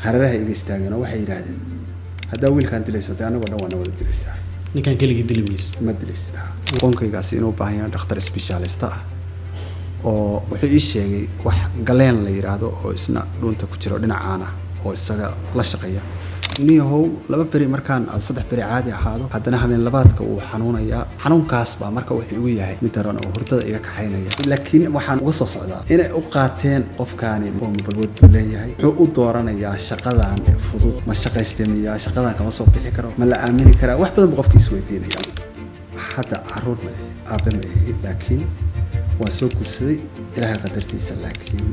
Hareeraha iga istaageen oo waxay yidhaahdeen, "Haddaa wiilkaan dilayso, dee annagoo dhan waa na wada dilaysaa." Ninkan keligii dili mayso. Ma dilaysid. Qoonkaygaasi inuu u baahan yahay dhakhtar specialist ah, oo wuxuu ii sheegay wax galeen la yidhaahdo oo isna dhuunta ku jira oo dhinacaan ah oo isaga la shaqeeya. Niyahow, 2 beri markaan 3 beri caadi ahaado, haddana habeen labaadka wuu xanuunayaa. Xanuunkaas baa marka wuxuu igu yahay mid daran oo hurdada iga kaxaynaya. Laakiin waxaan uga soo socdaa inay u qaateen qofkaani oo balwad buu leeyahay, wuxuu u dooranayaa shaqadan fudud, ma shaqaystay miyaa, shaqadan kama soo bixi karo, ma la aamini karaa? Wax badan buu qofki isweydiinaya. Hadda caruur ma lihi, aabe ma ihi, laakiin waan soo guursaday Ilaahay qadartiisa, laakiin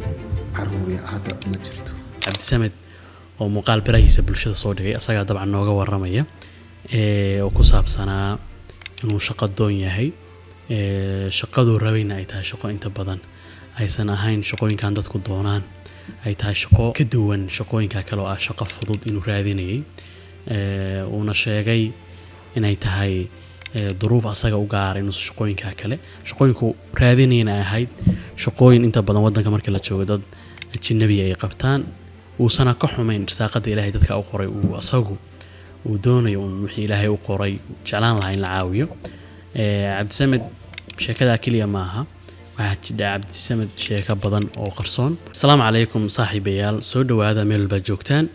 caruuri hadda ma jirto. Cabdisamed oo muuqaal barahiisa bulshada soo dhigay, asagaa dabcan nooga waramaya, oo ku saabsanaa inuu shaqo doon yahay, shaqaduu rabayna ay tahay shaqo inta badan aysan ahayn shaqooyinkan dadku doonaan, ay tahay shaqo ka duwan shaqooyinka kale oo ah shaqo fudud inuu raadinayay, uuna sheegay inay tahay duruuf asaga u gaara inuusan shaqooyinka kale, shaqooyinku raadinayna ay ahayd shaqooyin inta badan waddanka markii la joogo dad ajnabi ay qabtaan, uusana ka xumayn irsaaqada Ilaahay dadka u qoray, uu asagu uu doonayo un wixii Ilaahay u qoray, jeclaan lahaa in la caawiyo. Cabdisamed sheekadaa keliya maaha, waxaa jidha Cabdisamed sheeko badan oo qarsoon. Asalaamu calaykum saaxiibayaal, soo dhowaada meel walbaad joogtaan.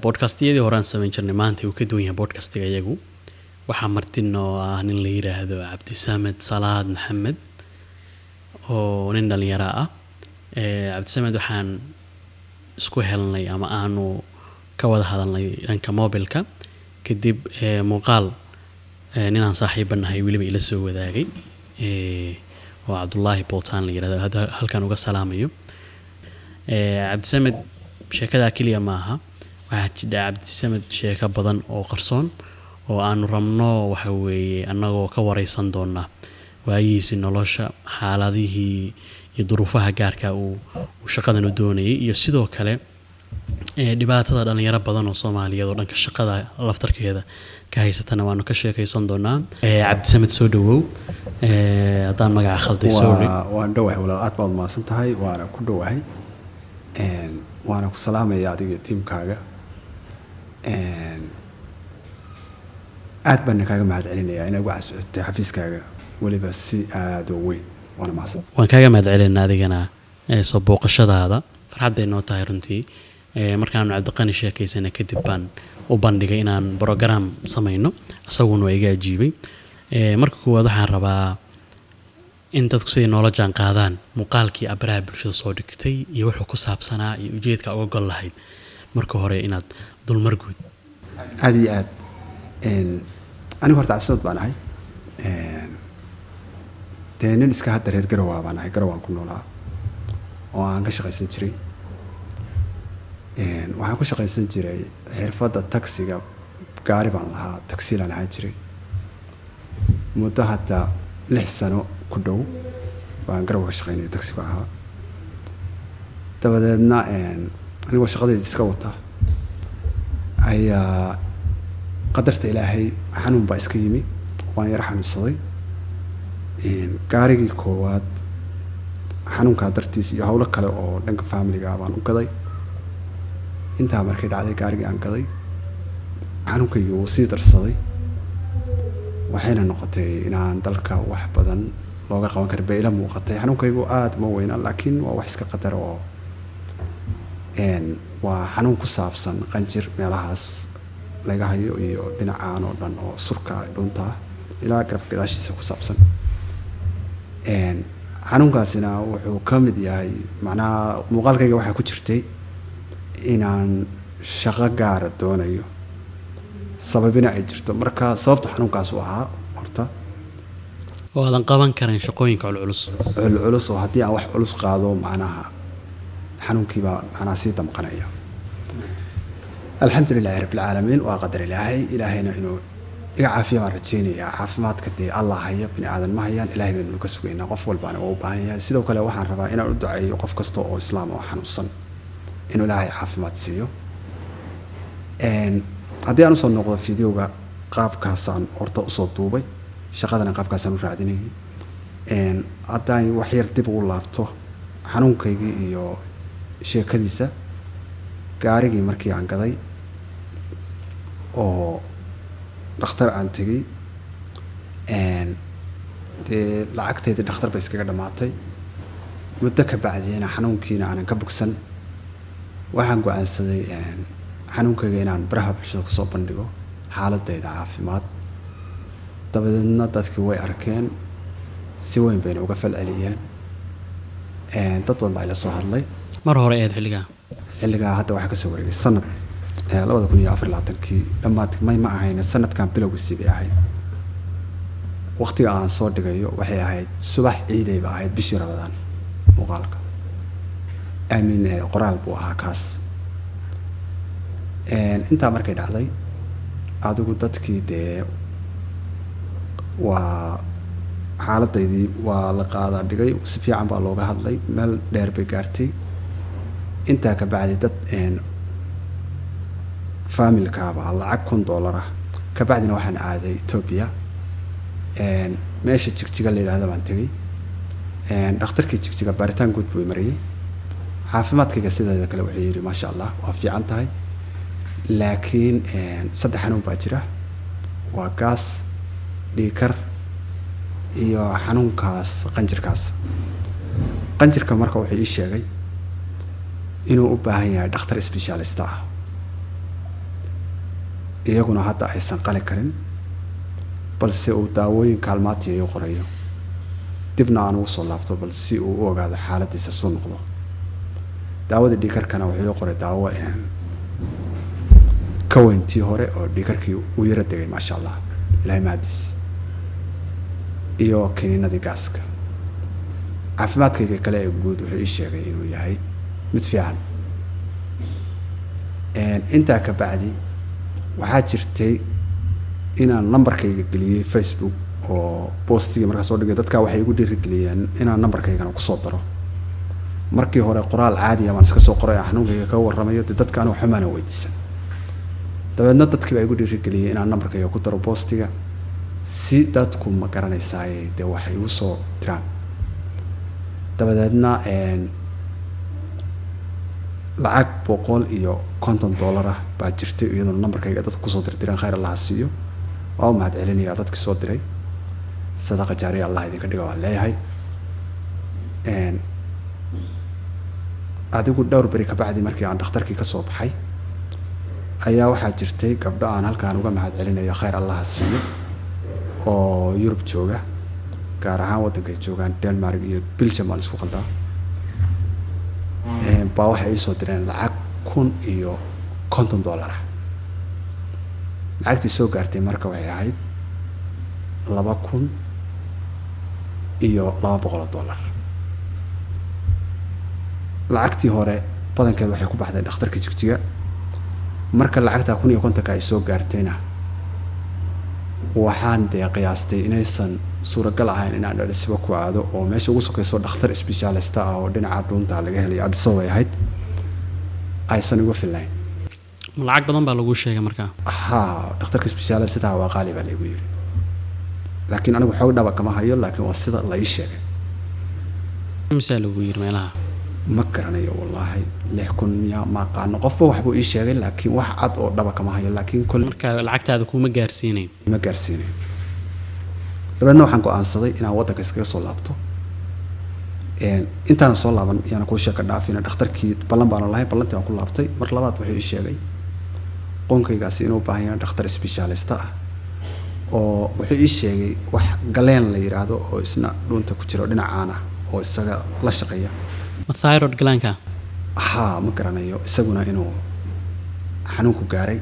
Podcastiyadii horaan samayn jirnay maanta uu ka duwan yahay podcastiga iyagu. Waxaa marti noo ah nin la yiraahdo Cabdisamed Salaad Maxamed oo nin dhalinyaro ah. Cabdisamed waxaan isku helnay ama aanu ka wada hadalnay dhanka mobilka, kadib muuqaal ninaan saaxiiba nahay weliba ila soo wadaagay, oo Cabdullaahi Bootaan la yirahdo, hadda halkan uga salaamayo. Cabdisamed sheekadaa keliya maaha, waxaa jidha Cabdisamed sheeko badan oo qarsoon oo aanu rabno, waxa weeye annagoo ka wareysan doona waayihiisii nolosha, xaaladihii iyo duruufaha gaarka uu shaqadan u doonayay, iyo sidoo kale dhibaatada dhalinyaro badan oo Soomaaliyeed oo dhanka shaqada laftarkeeda ka haysatana waanu ka sheekaysan doonaa. Cabdisamed, soo dhawow. Haddaan magaca khalday, sorry. Waan dhowahay walaal, aad baad mahadsan tahay, waana ku dhowahay, waana ku salaamaya adiga iyo tiimkaaga. Aad baana kaaga mahad celinayaa inaa ugu casuumtay xafiiskaaga, weliba si aada u weyn, waana mahadsan. Waan kaaga mahad celinaa adigana soo booqashadaada, farxad bay noo tahay runtii. Markaanu Cabdiqani sheekaysana kadib baan u bandhigay inaan program samayno, isaguna waa iga ajiibay. Marka koowaad waxaan rabaa in dadku siday noola jaan qaadaan muuqaalkii abraha bulshada soo dhigtay iyo wuxuu ku saabsanaa iyo ujeedka uga gol lahayd, marka hore inaad dulmar guud. Aada iyo aad. Anigu horta Cabdisamad baan ahay. Dee nin iska hadda reer Garowa baan ahay, Garowaan ku noolaa oo aan ka shaqaysan jiray. Waxaan ku shaqaysan jiray xirfadda taxiga, gaari baan lahaa, taxiilaan ahaan jiray muddo hadda 6 sano ku dhow baan Garowa ka shaqaynaya, taxiga ahaa. Dabadeedna anigoo shaqadayda iska wata ayaa qadarta Ilaahay xanuun baa iska yimi, waan yaro xanuunsaday. Gaarigii koowaad xanuunkaa dartiis iyo howlo kale oo dhanka familiga baan u gaday. Intaa markay dhacday, gaarigii aan gaday xanuunkaygii wuu sii darsaday, waxayna noqotay inaan dalka wax badan looga qaban karin bay ila muuqatay. Xanuunkaygu aada ma weyna, laakiin waa wax iska qadar oo waa xanuun ku saabsan qanjir meelahaas laga hayo iyo dhinacaan oo dhan oo surka dhuunta ilaa garabka gadaashiisa ku saabsan. Xanuunkaasina wuxuu ka mid yahay, macnaha muuqaalkayga waxaa ku jirtay inaan shaqo gaara doonayo, sababina ay jirto. Marka sababta xanuunkaas u ahaa horta. Oo aadan qaban karin shaqooyinka culculus. Culculus, oo haddii aan wax culus qaado, macnaha xanuunkiibaa macnaha sii damqanaya. Alxamdu lilaahi rabbilcaalamiin, waa qadar Ilaahay. Ilaahayna inuu iga caafiya baan rajeynayaa. Caafimaadka dee Allah haya, bini aadan ma hayaan, Ilahay baynu ka sugaynaa, qof walbaana waa u baahan yahay. Sidoo kale waxaan rabaa inaan u duceeyo qof kasta oo islaam oo xanuunsan inuu Ilaahay caafimaad siiyo. Haddii aan usoo noqdo videoga, qaabkaasaan horta usoo duubay, shaqadana qaabkaasaan u raadinayay. Haddaan wax yar dib ugu laabto xanuunkaygii iyo sheekadiisa. Gaarigii markii aan gaday oo dhakhtar aan tegey, dee lacagteydii dhakhtar bay iskaga dhammaatay. Muddo ka bacdiina xanuunkiina aanan ka bogsan, waxaan go-aansaday xanuunkayga inaan baraha bulshada kusoo bandhigo, xaaladayda caafimaad. Dabadeedna dadkii way arkeen, si weyn bayna uga falceliyeen. Dad badan baa ila soo hadlay. Mar hore eed xilligaa? Xilligaa hadda waxaa kasoo wareegay sanad, 2024-kii dhammaad may ma ahayn, sanadkan bilowgiisii bay ahayd. Waqtiga aan soo dhigayo waxay ahayd subax ciiday ba ahayd, bishii Ramadaan. Muuqaalka aamin qoraal buu ahaa kaas. Intaa markay dhacday, adigu dadkii dee waa xaaladaydii waa la qaadaa dhigay, si fiican baa looga hadlay, meel dheer bay gaartay. Intaa ka bacdi dad family-kaaba lacag $1000 ah. Ka bacdina waxaan aaday Ethiopia, meesha Jigjiga la yidhahda baan tegey. Dhakhtarkii Jigjiga baaritaan guud buu mariyey. Caafimaadkayga sideeda kale wuxuu yidhi, "Maasha Allah, waa fiican tahay, laakiin saddex xanuun baa jira: waa gaas, dhiigkar iyo xanuunkaas qanjirkaas." Qanjirka marka wuxuu ii sheegay inuu u baahan yahay dhakhtar specialist ah, iyaguna hadda aysan qali karin, balse uu daawooyin kaalmaatiya iu qorayo, dibna aan ugu soo laabto bal si uu u ogaado xaaladiisa suu noqdo. Daawadii dhiigkarkana wuxuu ii qoray daawo ka weyntii hore oo dhiigkarkii uu yaro degay, maasha Allah, Ilahay mahadiis, iyo kiniinadii gaaska. Caafimaadkayga kale ee guud wuxuu ii sheegay inuu yahay mid fiican. Intaa ka bacdi waxaa jirtay inaan nambarkayga geliyey Facebook oo post-igii markaa soo dhigay. Dadka waxay igu dhiirigeliyeen inaan nambarkaygana kusoo daro. Markii hore qoraal caadiya baan iska soo qoray aan xanuunkayga kaga warramayo, dee dadka anigu xumaana weydiisan. Dabeedna dadkii baa igu dhiirigeliyey inaan nambarkayga ku daro post-iga si dadku, ma garanaysaay, dee waxay igu soo diraan. Dabadeedna lacag $150 ah baa jirtay, iyadoona nambarkayga dadku kusoo dirdireen. Khayr Allaha siiyo, waa u mahad celinayaa dadkii soo diray. Sadaqa jaariya Allah idinka dhiga waan leeyahay. Adigu dhowr beri kabacdi markii aan dhakhtarkii kasoo baxay ayaa waxaa jirtay gabdho aan halkaan uga mahad celinayo, khayr Allaha siiyo, oo Yurub jooga, gaar ahaan waddankay joogaan Denmark iyo Belgium baan isku qaldaa, baa waxay iisoo direen lacag $1050 ah. Lacagtii soo gaartay marka waxay ahayd $2,200. Lacagtii hore badankeed waxay ku baxday dhakhtarka Jigjiga. Marka lacagtaa 1050-ka ay soo gaartayna, waxaan dee qiyaastay inaysan suuragal ahayn inaan Addis Ababa ku aado, oo meesha ugu sokeyso dhakhtar specialist ah oo dhinaca dhuunta laga helay Addis Ababa ay ahayd, aysan igu fillayn. Lacag badan baa laguu sheegay markaa? Haa, dhakhtarka specialist-aha waa qaali baa laygu yiri, laakiin anigu xoog dhaba kama hayo, laakiin waa sida la ii sheegay. Imisaa lagu yiri meelaha? Ma garanayo wallaahi, 6000 miya, ma aqaano. Qofba waxbuu ii sheegay, laakiin wax cad oo dhaba kama hayo, laakiin kol Marka lacagtaada kuma gaarsiinayn? Ma gaarsiinayn. Dabeedna waxaan go-aansaday inaan waddanka iskaga soo laabto. Intaanan soo laaban yaana kuu sheeka dhaafina, dhakhtarkii ballan baanan lahayn, ballantii baan ku laabtay. Mar labaad wuxuu ii sheegay qoonkaygaasi inuu u baahan yahay dhakhtar specialist ah, oo wuxuu ii sheegay wax gland la yidhaahdo oo isna dhuunta ku jira oo dhinacaan ah oo isaga la shaqeeya. Ma thyroid gland-ka? Haa, ma garanayo, isaguna inuu xanuunku gaaray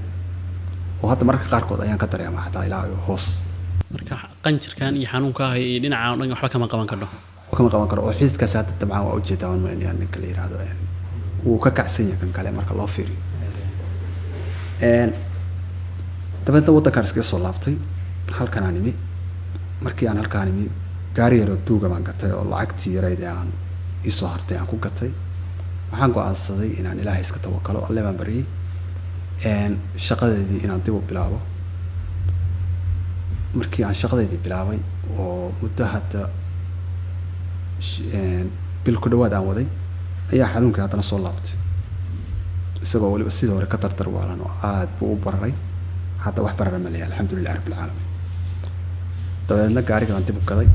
oo hadda mararka qaarkood ayaan ka dareema xataa ilaa iyo hoos. Marka qanjirkan iyo xanuunka ah iyo dhinaca oo dhan waxba kama qaban kardho? Kama qaban karo, oo xididkaasi hadda dabcan waa ujeedaa, waan malaynayaa ninka la yidhaahdo wuu ka kacsan yahay kan kale marka loo fiiriyo. Dabeedna waddankaan iskaga soo laabtay, halkan aan imi. Markii aan halkaan imi, gaari yaroo duuga baan gatay oo lacagtii yarayd ee aan iisoo hartay aan ku gatay. Waxaan go-aansaday inaan Ilaahay iska tawakalo. Alle baan baryay. Shaqadeedii inaan dib u bilaabo. Markii aan shaqadeydii bilaabay oo muddo hadda bil ku dhawaad aan waday, ayaa xanuunkii haddana soo laabtay. Isagoo weliba sidii hore ka tartar waalan oo aad buu u bararay. Hadda wax barara ma leeyahay, alxamdulilah rabbilcaalamiin. Dabadeedna gaariga baan dib u gaday.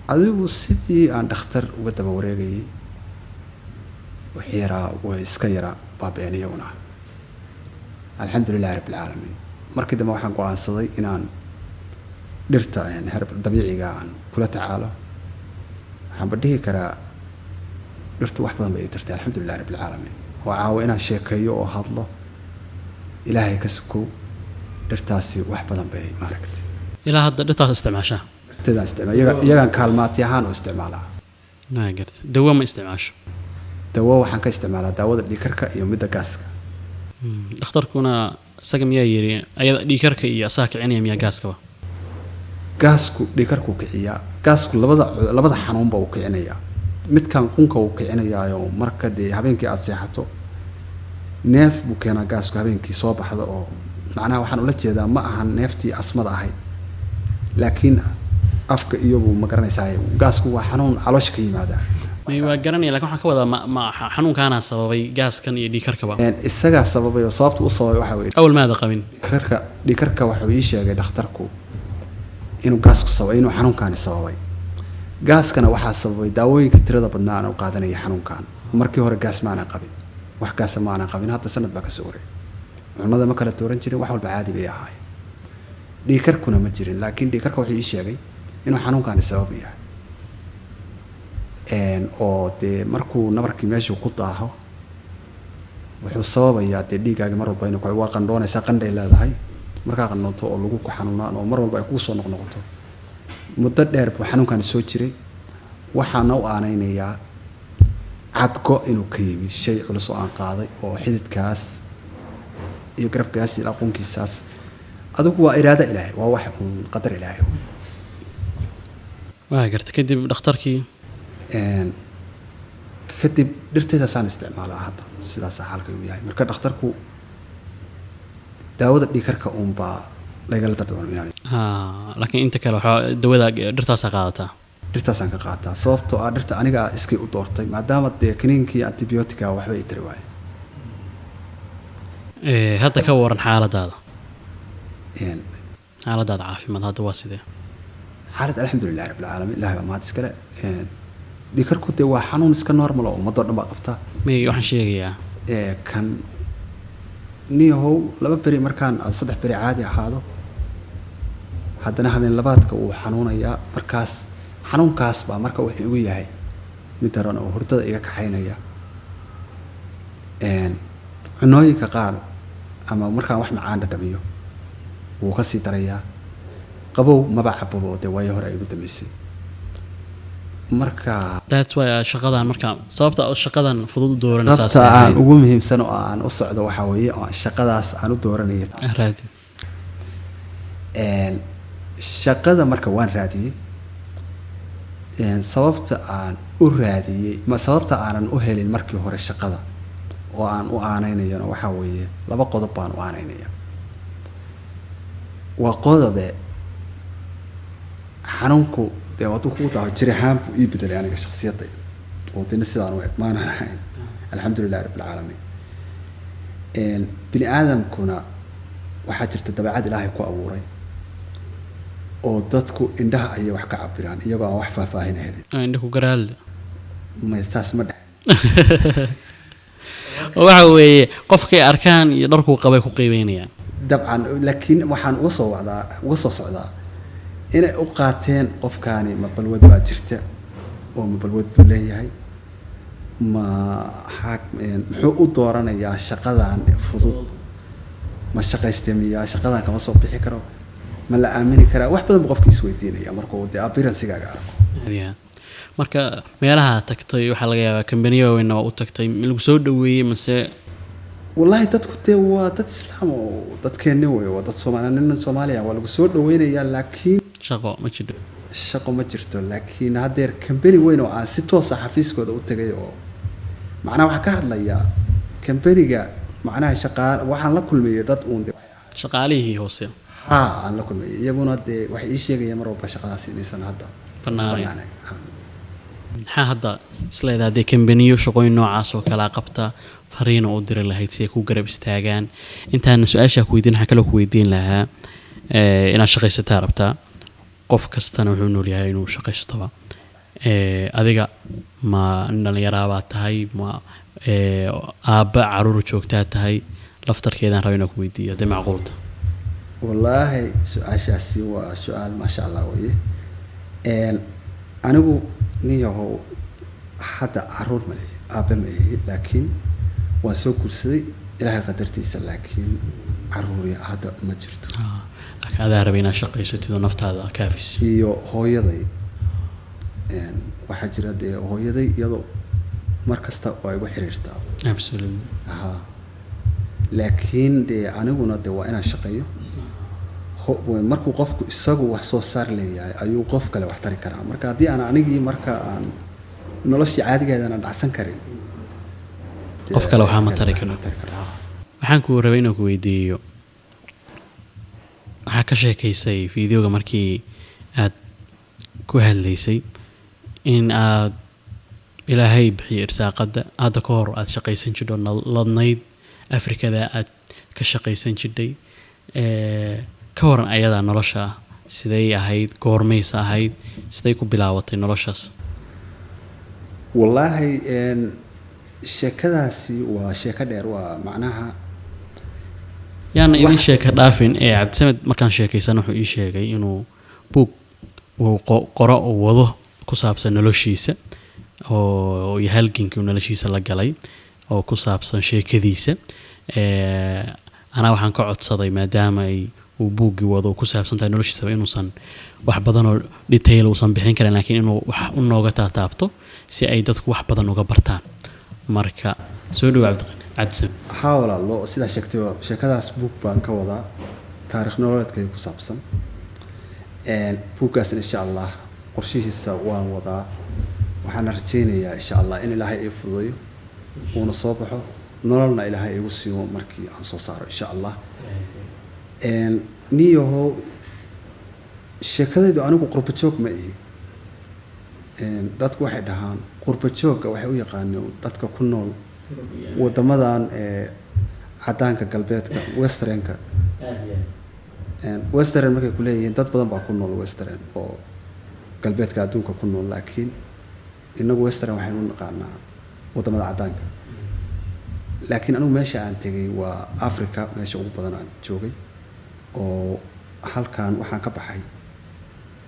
Adigu sidii aan dhakhtar uga daba wareegayay, wixii yaraa way iska yara baaba'een iyaguna, alxamdulilahi rabbilcaalamiin. Markii dambe waxaan go'aansaday inaan dhirta herb dabiiciga aan kula tacaalo. Waxaanba dhihi karaa dhirtu wax badan bay ii tartay, alxamdulilahi rabbilcaalamiin. Oo caawa inaan sheekeeyo oo hadlo, Ilaahay ka sukow, dhirtaasi wax badan bay maaragtay. Ilaa hadda dhirtaas isticmaashaa? Dhirteedaan isticmaal, iyagaan kaalmaati ahaan u isticmaalaa. Waa garta. Dawo ma isticmaasho? Dawo waxaan ka isticmaalaa daawada dhiigkarka iyo midda gaaska. Dhakhtarkuna isaga miyaa yiri ayada dhiigkarka iyo asaga kicinaya miyaa gaaskaba? Gaasku dhiigkarkuu kiciyaa. Gaasku labada xanuunba uu kicinayaa. Midkan qunka uu kicinayaayo, marka dee habeenkii aada seexato neef buu keenaa gaasku habeenkii soo baxda, oo macnaha waxaan ula jeedaa ma ahan neeftii asmada ahayd, laakiin afka iyobuu ma garanaysaa. Gaasku waa xanuun caloosha ka yimaada. May, waa garanaya, lakin waxaan ka wadaa ma xanuunkaana sababay gaaskan iyo dhiigkarkaba? Isagaa sababay, oo sababta u sababay waxaa weeye Awal maada qabin? Dhiigkarka waxuu ii sheegay dhakhtarku inuu gaasku sababay, inuu xanuunkaani sababay. Gaaskana waxaa sababay daawooyinka tirada badnaa aan u qaadanaya xanuunkan. Markii hore gaas ma aanan qabin, wax gaasa ma aanan qabin. Hadda sanad baa kasoo wareegay. Cunada ma kala dooran jirin, wax walba caadi bay ahaayeen, dhiigkarkuna ma jirin. Laakiin dhiigkarka wuxuu ii sheegay inuu xanuunkaani sabab u yahay. Oo dee markuu nabarkii meeshuu ku daaho, wuxuu sababayaa dee dhiiggaagi mar walba inuu waa qandhoonaysaa, qandhay leedahay. Markaa qandhoonto oo lagu ku xanuunaan oo mar walba ay kugu soo noqnoqoto, muddo dheer buu xanuunkani soo jiray. Waxaana u aaneynayaa cadgo inuu ka yimi shay culus oo aan qaaday oo xididkaas iyo garabkaas iyo aqoonkiisaas. Adigu waa iraado Ilaahay, waa wax uun qadar Ilaahay. Waa garta. Kadib dhakhtarkii? Kadib dhirteedaasaan isticmaalaa hadda, sidaasa xaalka uu yahay. Marka dhakhtarku daawada dhiigkarka uunbaa lagala dardaarmo inaan Ha, laakiin inta kale waxaa dawada dhirtaasaa qaadataa? Dhirtaasaan ka qaataa, sababtoo ah dhirta anigaa iskay u doortay, maadaama dee kaniinkii antibiotica waxba i tari waaye. Hadda ka waran xaaladaada? Xaaladaada caafimaad hadda waa sidee? Xaalad alxamdulilahi rabbilcaalamiin, Ilahay baa mahad iskale. Dhiigkarku dee waa xanuun iska normal oo ummadoo dhan baa qabta. May, waxaan sheegayaa Kan niyahow 2 beri markaan aad 3 beri caadi ahaado, haddana habeen labaadka wuu xanuunayaa. Markaas xanuunkaas baa marka wuxuu igu yahay mid daran oo hurdada iga kaxaynaya. Cunooyinka qaar ama markaan wax macaan dhadhamiyo wuu ka sii darayaa. Qabow maba cabobo, dee waayo hore ay igu dambeysay marka. That's why aad shaqadan, marka sababta aad shaqadan fudud u dooranaysaa? Sababta aan ugu muhiimsan oo aan u socdo waxaa weeye oo shaqadaas aan u dooranaya. Raadi. Shaqada marka waan raadiyey. Sababta aan u raadiyey, ma sababta aanan u helin markii hore shaqada oo aan u aanaynayana waxaa weeye laba qodob baan u aanaynaya. Waa qodobe, xanuunku dee hadduu kugu daaho jir ahaan buu ii bedelay aniga shakhsiyadda, oo dina sidaan u eg maanan ahayn, alxamdulilahi rabbilcaalamiin. Bini aadamkuna waxaa jirta dabeecad Ilaahay ku abuuray oo dadku indhaha ayay wax ka cabiraan iyagoo aan wax faahfaahin helin. Indha ku garaadle. May, saas ma dhex. Waxa weeye qofkay arkaan iyo dharkuu qabay ku qiimeynayaan. Dabcan, laakiin waxaan uga soo wacdaa, uga soo socdaa inay u qaateen qofkaani ma balwad baa jirta oo ma balwad buu leeyahay, ma muxuu u dooranayaa shaqadan fudud, ma shaqaystay miyaa, shaqadan kama soo bixi karo, ma la aamini karaa? Wax badan buu qofki isweydiinaya markuu dee appearance-gaaga arko. Aad iyo aad. Marka meelaha tagtay waxaa laga yaabaa kambaniya waaweynna waa u tagtay, ma lagu soo dhaweeyey mase? Wallaahi dadku dee waa dad Islaam oo dadkeenni wey, waa dad Soomaali, nin Soomaaliya waa lagu soo dhaweynayaa, laakiin shaqo ma jidho. Shaqo ma jirto. Laakiin haddeer kambani weyn oo aan si toosa xafiiskooda u tagay, oo macnaha waxaan ka hadlayaa kambaniga, macnaha shaqaa waxaan la kulmayay dad uun de Shaqaalihii hoose. Haa, aan la kulmayay, iyaguna dee waxay ii sheegayaan mar walba shaqadaasi inaysan hadda Bannaanayn. bannaanayn. Ha. Maxaa hadda isleedahay haddee kambaniyo shaqooyin noocaas oo kalaa qabta fariina u diri lahayd si ay ku garab istaagaan? Intaana su-aashaa ku weydiin, waxaan kaloo ku weydiin lahaa inaad shaqaysataa rabtaa, qof kastana wuxuu nool yahay inuu shaqaystoba. Adiga ma nin dhallinyaraa baa tahay, ma aabba caruur joogtaa tahay? Laftarkeedaan raba inaan ku weydiiyo haddii macquulta. Wallaahi su-aashaasi waa su-aal maasha Allah weye. Anigu nin yahow hadda caruur ma lihi, aabbe ma ihi, laakiin waan soo guursaday Ilaahay qadartiisa, laakiin caruuri hadda ma jirto. Ah, laakiin adaa rabay inaad shaqaysatid oo naftaada kaafis. Iyo hooyaday. Waxaa jira dee hooyaday iyadoo mar kasta waa igu xiriirtaa. Ha, laakiin dee aniguna dee waa inaan shaqeeyo. Markuu qofku isagu wax soo saar leeyahay ayuu qof kale wax tari karaa. Marka haddii aan anigii marka aan noloshii caadigeeda aan dhacsan karin dee qof kale waxaa ma cid tari wax karo. Ma tari karo. Waxaan ku rabay inaan ku weydiiyo, waxaa ka sheekaysay videoga markii aad ku hadlaysay in aad Ilaahay bixiyo irsaaqadda, hadda ka hor aad shaqaysan jidho, ladnayd Afrikada aad ka shaqaysan jidhay. Ka waran ayadaa nolosha ah, siday ahayd, goormaysa ahayd, siday ku bilaabatay noloshaas? Wallaahi sheekadaasi waa sheeko dheer, waa macnaha Yaana idin sheeka dhaafin ee Cabdisamed markaan sheekaysan wuxuu ii sheegay inuu buug uu qoro uu wado ku saabsan noloshiisa oo iyo halgankii uu noloshiisa la galay oo ku saabsan sheekadiisa. Anaa waxaan ka codsaday maadaama ay uu buuggii wado oo ku saabsan tahay noloshiisaba inuusan wax badan oo detail uusan bixin karin, laakiin inuu wax u nooga taataabto si ay dadku wax badan uga bartaan. Marka soo dhawo, Cabdiqani Cabdisamed. Haa walaalo, sidaa sheegtay, sheekadaas buug baan ka wadaa taarikh nololeedkayga ku saabsan. Buuggaasna insha Allah qorshihiisa waan wadaa, waxaana rajaynayaa insha Allah in Ilaahay ii fududeeyo uuna soo baxo, nololna Ilaahay igu siiyo markii aan soo saaro insha Allah. Niyahow, sheekadaydu anigu qurba joog ma ihi. Dadku waxay dhahaan qurba joogga waxay u yaqaaneen dadka ku nool wadamadan ee cadaanka galbeedka, westernka. Western markay ku leeyihiin, dad badan baa ku nool western oo galbeedka adduunka ku nool, laakiin inagu western waxaynu u naqaanaa wadamada cadaanka. Laakiin anigu meesha aan tegay waa Africa, meesha ugu badan aan joogay, oo halkan waxaan ka baxay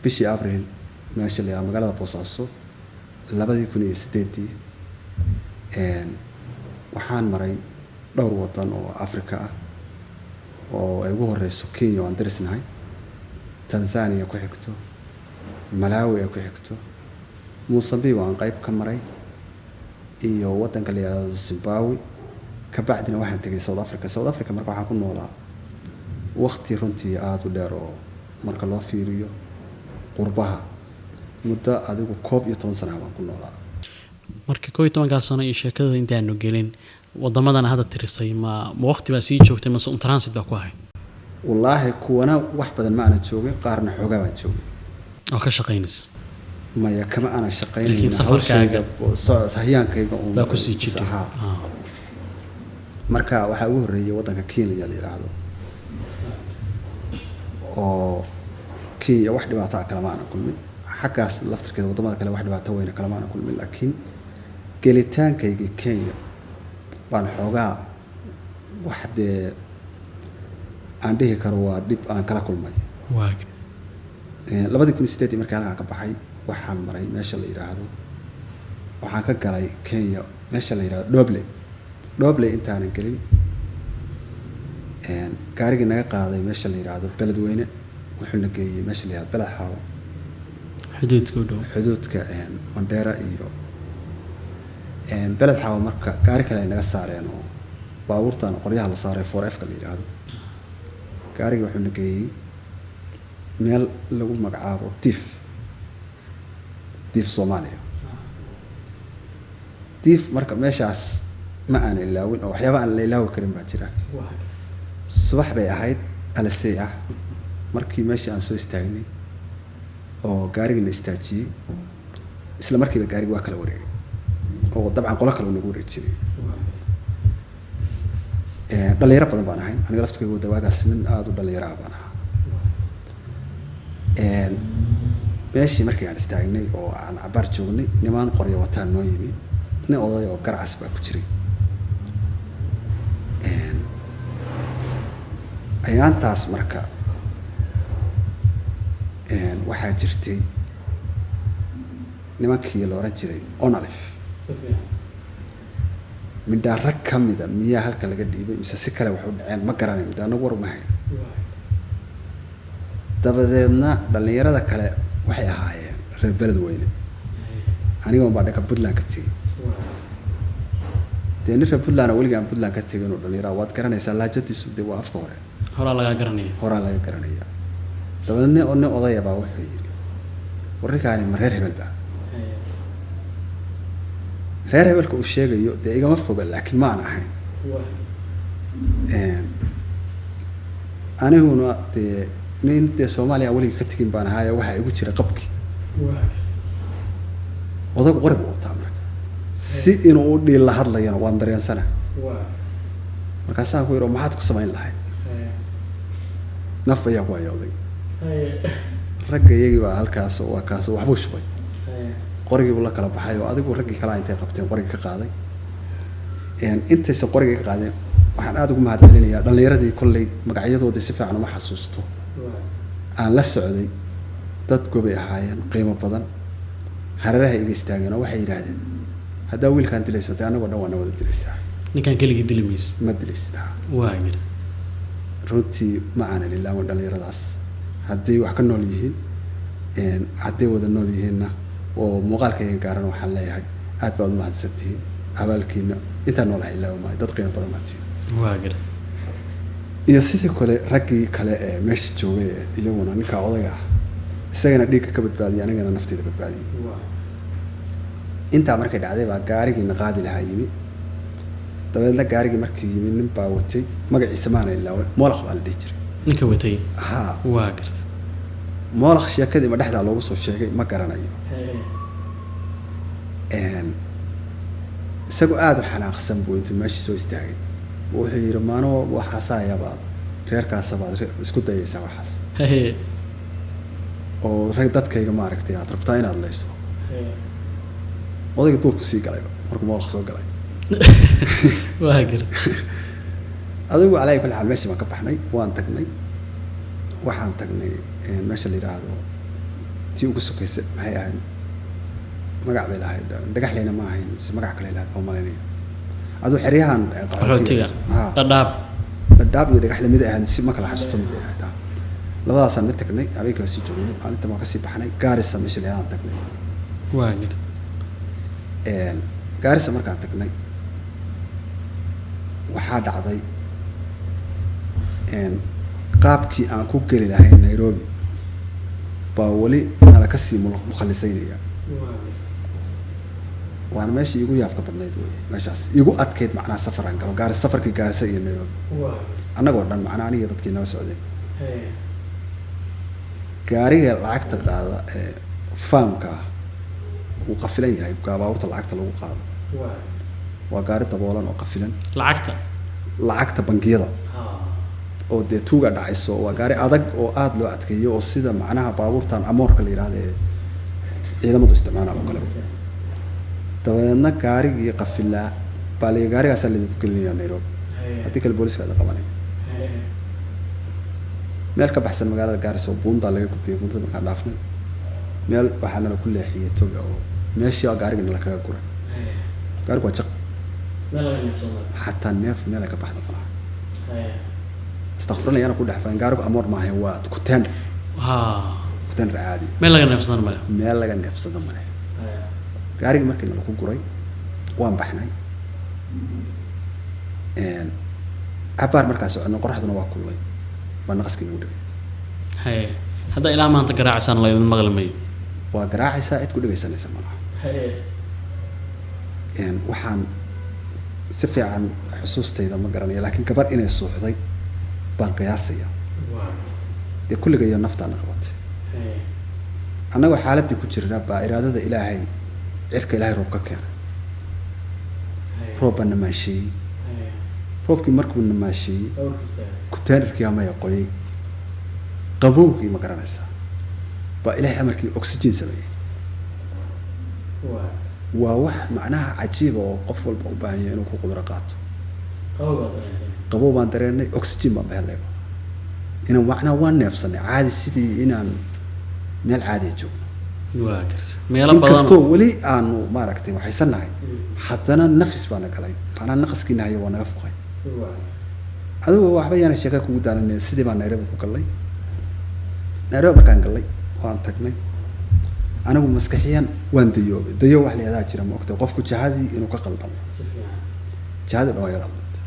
bishii Abril meesha la yidhaha magaalada Boosaaso 2008-dii. Waxaan maray dhowr wadan oo Africa ah oo ay ugu horeyso Kenya oo aan darisnahay, Tanzania ku xigto, Malawi ay ku xigto, Mozambique oo aan qayb ka maray, iyo wadanka la yidhaahdo Zimbabwe. Kabacdina waxaan tegay South Africa. South Africa marka waxaan ku noolaa waqti runtii aada u dheer oo marka loo fiiriyo qurbaha muddo adigu 11 sana baan ku noolaa. Marka 11-kaa sano iyo sheekadada intaanu gelin, wadamadan hadda tirisay ma waqti baa sii joogtay mase un transit baa ku ahayd? Wallaahi kuwana wax badan ma aanan joogin, qaarna xoogaa baan joogay. Oo ka shaqaynaysa? Maya, kama aanan shaqaynayn. Laakiin safarkaaga hawshayda sahayaankayga uun baa kusii jirtay. Haa. Marka waxaa ugu horreeyay waddanka Kenya la yidhaahdo, oo Kenya wax dhibaato ah kalama aanan kulmin. Xaggaas laftirkeeda waddamada kale wax dhibaato weyna kalama aanan kulmin, laakiin gelitaankaygii Kenya baan xoogaa wax dee aan dhihi karo waa dhib aan kala kulmay. 2008-dii markii halkaan ka baxay, waxaan maray meesha la yidhaahdo, waxaan ka galay Kenya meesha la yidhahdo Dhobley. Dhobley intaanan gelin, gaarigii naga qaaday meesha la yidhaahdo Beledweyne wuxuuna geeyey meesha la yidhahdo Beled Xaawo. Xuduudka u dhow. Xuduudka Mandheera iyo Beled Xaawo. Marka gaari kale ay naga saareen oo baabuurtan qoryaha la saaray 4F-ka la yidhaahdo. Gaarigii wuxuuna geeyey meel lagu magacaabo Diif, Diif Soomaaliya, Diif. Marka meeshaas ma aan ilaawin oo waxyaaba aan la ilaawi karin baa jira. Subax bay ahayd alisey ah markii meeshii aan soo istaagnay oo gaarigiina istaajiyey. Isla markiiba gaarigi waa kala wareegay oo dabcan qolo kale nagu wareejinay. Dhalinyaro badan baan ahayn aniga laftigaygu, de waagaas nin aada u dhalinyaro ah baan ahaa. Meeshii markii aan istaagnay oo aan cabaar joognay, nimaan qoryo wataan noo yimi. Nin oday oo garcas baa ku jiray. Ayaantaas marka waxaa jirtay nimankii la oran jiray ONLF, midhaa rag ka mida miyaa halka laga dhiibay mise si kale wax u dhaceen ma garanayo, midda anagu war uma hayn. Dabadeedna dhalinyarada kale waxay ahaayeen reer Beledweyne, aniga baa dhanka Puntland ka tegey. Dee nin reer Puntland oo weligii aan Puntland ka tegin oo dhalinyara, waad garanaysaa laajadiisu, dee waa afka hore. Horaa lagaa garanaya. Horaa laga garanaya. Dabadeedna nin odaya baa wuxuu yidhi, "War ninkaani ma reer hebel baa?" Reer hebelka uu sheegayo dee igama foga, laakiin ma aan ahayn. Aniguna dee nin dee Soomaaliya aan weligii ka tegin baan ahaaye, waxaa igu jira qabkii. Odagu qori buu wataa, marka si inuu u dhiil la hadlayana waan dareensana. Markaasaan ku yidhi, "Oo maxaad ku samayn lahayd?" Naf ayaa ku haya odayga. Ragga iyagii baa halkaas waa kaas waxbuu shubay, qorigii buu la kala baxay oo adigu raggii kalaa intay qabteen qorigii ka qaaday. Intaysan qorigii ka qaadeen, waxaan aada ugu mahad celinayaa dhallinyaradii, kolley magacyadoodii si fiican uma xasuusto, aan la socday. Dad gobay ahaayeen qiimo badan. Hareeraha iga istaageen oo waxay yidhaahdeen, "Haddaa wiilkaan dilayso, dee annagoo dhan waa na wada dilaysaa." Ninkaan keligii dili mayso. Ma dilaysid, ha. Waa garta. Runtii ma aanan ilaawan dhallinyaradaas. Hadday wax ka nool yihiin, hadday wada nool yihiinna oo muuqaalkayga gaarana, waxaan leeyahay aad baad umahadsantihiin. Abaalkiina intaan noolahay ilaawa maayo. Dad qiimo badan baad tihiin. Waa garta. Iyo sidii kale raggii kale ee meesha joogay ee iyaguna ninka odayga ah isagana dhiigga ka badbaadiyay, anigana nafteyda badbaadiyay. Intaa markay dhacday baa gaarigiina qaadi lahaa yimi. Dabeedna gaarigii markii yimi, nin baa watay, magaciisa maana ilaawan, Moolakh baa la dhihi jiray. Ninka watay? Haa. Waa garta. Moolakh sheekadii ma dhexdaa loogu soo sheegay ma garanayo. Isagoo aada u xanaaqsan buu intuu meesha soo istaagay wuxuu yidhi, "Maanoo waxaasayabaad reerkaasabaad isku dayaysaa waxaas oo rag dadkayga maaragtay aad rabtaa inaad leyso?" Odayga duurku sii galayba markuu Moolakh soo galay. Waa garta. Adigu calaa kulli xaal meeshii baan ka baxnay, waan tagnay, waxaan tagnay meesha la yidhaahdo tii ugu sokaysa, maxay ahayd, magac bay lahayd, Dhagaxleyna ma ahayn mise magac kale lahayd baan malaynaya. Aduu xeryahan qaxootiga. Ha. Dhadhaab. Dhadhaab iyo Dhagaxle mid ay ahayd, si ma kala xasuusto, mid ay ahayd, ha. Labadaasaan mid tagnay. Habeenkii waa sii joognay, maalinta waan kasii baxnay, Gaarisa meesha la yidhahdaan tagnay. Waa garta. Gaarisa markaan tagnay waxaa dhacday qaabkii aan ku geli lahayn Nairobi baa weli nala kasii mukhalisaynaya. Waana meeshii igu yaabka badnayd wey, meeshaas igu adkayd macnaha safar aan galo Gaaris, safarkii Gaarisa iyo Nairobi, annagoo dhan macnaha aniga dadkii nala socdeen. Gaariga lacagta qaada ee faamka ah wuu qafilan yahay. Baabuurta lacagta lagu qaado waa gaari daboolan oo qafilan. Lacagta? Lacagta bangiyada oo dee tuuga dhacayso. Waa gaari adag oo aada loo adkeeyo oo sida macnaha baabuurtan amoorka la yidhahda ee ciidamadu isticmaalaan oo kale. Dabadeedna gaarigii qafilaa baa la gaarigaasaa laydinku gelinaya Nairobi, haddii kale booliska ada qabanaya. Meel ka baxsan magaalada Gaarisa oo buundaa laga gudbiyay, buundada markaan dhaafnay, meel waxaa nala ku leexiyey toga oo meeshii baa gaarigii nala kaga guray. Gaarigu waa jaq, xataa neef meel ay ka baxda malaha. Istakfurina yaana ku dhex fayn, gaarigu amoor maahayn, waa kutender, kutender caadi. Meel laga neefsado male. Meel laga neefsado male. Gaarigii markii nala ku guray waan baxnay. Cabaar markaa soconay, qoraxduna waa kulmay, baa naqaskii nagu dhigay. Haye, haddaa ilaa maanta garaacaysaan laydin maqli mayo. Waa garaacaysaa, cid ku dhegaysanaysa malaha. Waxaan si fiican xusuustayda ma garanaya, laakiin gabar inay suuxday baan qiyaasaya. Dee kulligayo naftaana qabatay. Annagoo xaaladii ku jirna baa iraadada Ilaahay Cirka Ilaahay roob ka keenay, roob baa namaasheeyey. Roobkii markuu namaasheeyey, containerkii amaya qoyay, qabowgii, ma garanaysaa, baa Ilaahay amarkii oxygen sameeyey. Waa wax macnaha cajiiba oo qof walba u baahan yahay inuu ku qudro qaato. Qabow baan dareennay, oxygen baan ba hellayba, inaan macnaha waan neefsanay caadi, sidii inaan meel caadiya joogno. Waa garta, meelo badan. Inkastoo weli aanu maaragtay waxaysannahay, haddana nafis baana galay, macnaha naqaskiina haya waa naga fuqay. Adigu waxba yaana sheeka kugu daalanay, sidii baan Nairobi ku gallay. Nairobi markaan gallay waan tagnay, anigu maskaxiyan waan dayoobay. Dayo wax la yihahdaa jira, ma ogtay, qofku jahadii inuu ka qaldamo. Jahadii dhan waa iga qaldantay.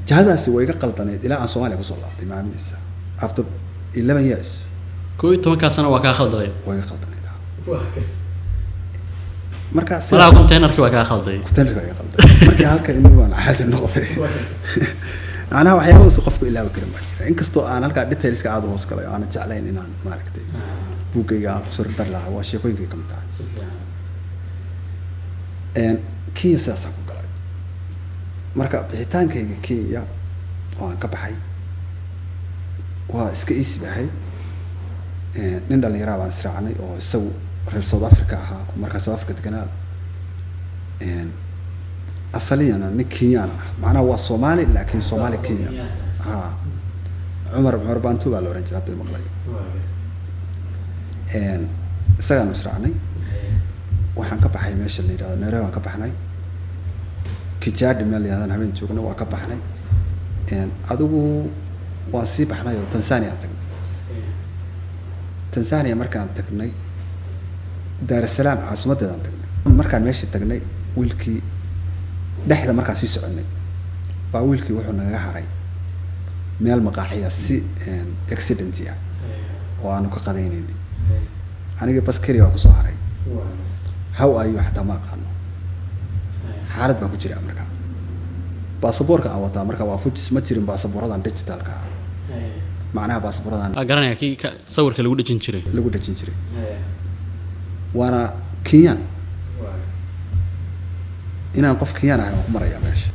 Jahadaasi waa iga qaldanayd ilaa aan Soomaaliya kusoo laabtay, ma aaminaysaa? After 11 years. 11-kaa sano waa kaa khaldaday? Waa iga qaldanayd. Marka Malaha sidaas containerkii waa kaa khalday. Containerka waa iga qalday. Markii halka imi baan caadi noqday. Macnaha waxyaaba uusan qofku ilaawi karin baa jira, inkastoo aan halkaa detailska aada u hoos galay oo aanan jeclayn inaan maaragtay buuggayga aan kusoo dari lahaa. Waa sheekooyinkay ka mid tahay. Kenya sidaasaan ku galay. Marka bixitaankayga Kenya oo aan ka baxay waa iska easy bay ahayd. Nin dhalinyaraa baan israacnay oo isagu reer South Africa ahaa oo markaa South Africa deganaa. Asaliyana nin Kenyaan ah, macnaha waa Soomaali laakiin Soomaali Kenya ha. Cumar, Cumar Bantu baa la oran jiray, hadda maqlay. Isagaanu israacnay. Waxaan ka baxay meesha la yidhahdo Nairobi baan ka baxnay. Kijadi meel la yidhahdaan habeen joogna, waa ka baxnay. Adigu waan sii baxnay oo Tanzania aan tagnay. Tanzania markaan tagnay, Daar es Salaam caasimaddeedaan tagnay. Markaan meeshii tagnay, wiilkii dhexda markaan sii soconay baa wiilkii wuxuu nagaga haray meel maqaaxiya si accident ah oo aanu ka qadaynaynay. Aniga bas keliya waa kusoo haray. How are you xataa ma aqaano, xaalad baan ku jiraa. Marka baasaboorka aan wataa marka waa fujis, ma jirin baasaboorradan digitalka ah, macnaha baasaboorradan Waa garanaya, kii ka sawirka lagu dhejin jiray. Lagu dhejin jiray, waana Kenyan. Inaan qof Kenyan ahay waan ku marayaa meesha.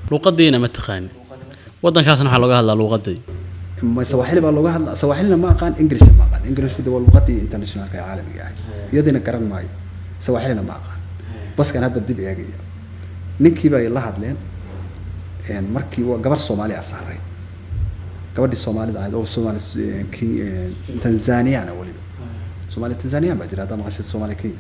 Luuqadiina ma taqaani, waddankaasna waxaa looga hadlaa luuqadii. Ma Sawaaxili baa looga hadla, Sawaaxilina ma aqaan, Englishna ma aqaan. Englishku de waa luqadii internationalka ee caalamiga ahay, iyadiina garan maayo, Sawaaxilina ma aqaan. Baskaan hadba dib eegaya. Ninkii bay la hadleen. Markii waa gabar Soomaali ah saarayd, gabadhii Soomaalida ahayd oo Soomaali Tanzaniana, weliba Soomaali Tanzanian baa jira haddaa maqashid, Soomaali Kenya.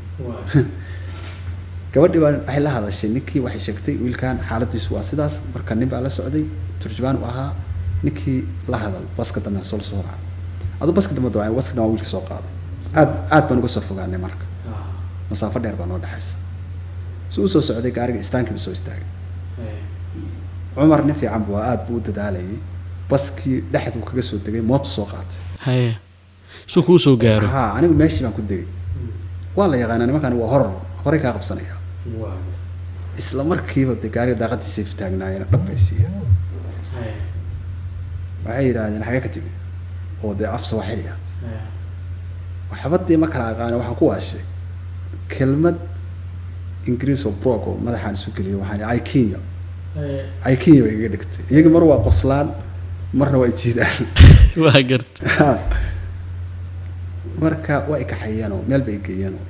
Gabadhii baa waxay la hadashay ninkii, waxay sheegtay wiilkan xaaladiisu waa sidaas. Marka nin baa la socday, turjubaan u ahaa. Ninkii la hadal, baska dambe soo soo raaca. Aduu baska dambe dabcan, baska dambe wiilkii soo qaaday. Aad aad baan uga soo fogaanay, marka masaafo dheer baa noo dhexaysa. Si uu soo socday gaariga, istaankii buu soo istaagay. Cumar nin fiican buu, aad buu u dadaalayay. Baskii dhexduu kaga soo degay, mooto soo qaatay. Haye, suu kuu soo gaaro. Ha, anigu meeshii baan ku degay. Waa la yaqaanaa nimankan, waa horor, horey kaa qabsanaya. Isla markiiba dee gaariga daaqadiisay taagnaayeen, dhab bay siiyeen. Waxay yidhaahdeen, "Xagee ka timi?" oo dee af Sawaaxili ah. Waxba dee ma kala aqaana. Waxaan ku waashay kelmad Ingiriis oo broke oo madaxaan isu geliyay. Waxaan i Kenya, I Kenya bay igaga dhigtay. Iyagii mar waa qoslaan, marna waa jiidaan. Waa garta. Marka waa i kaxeeyeenoo meel bay geeyeenoo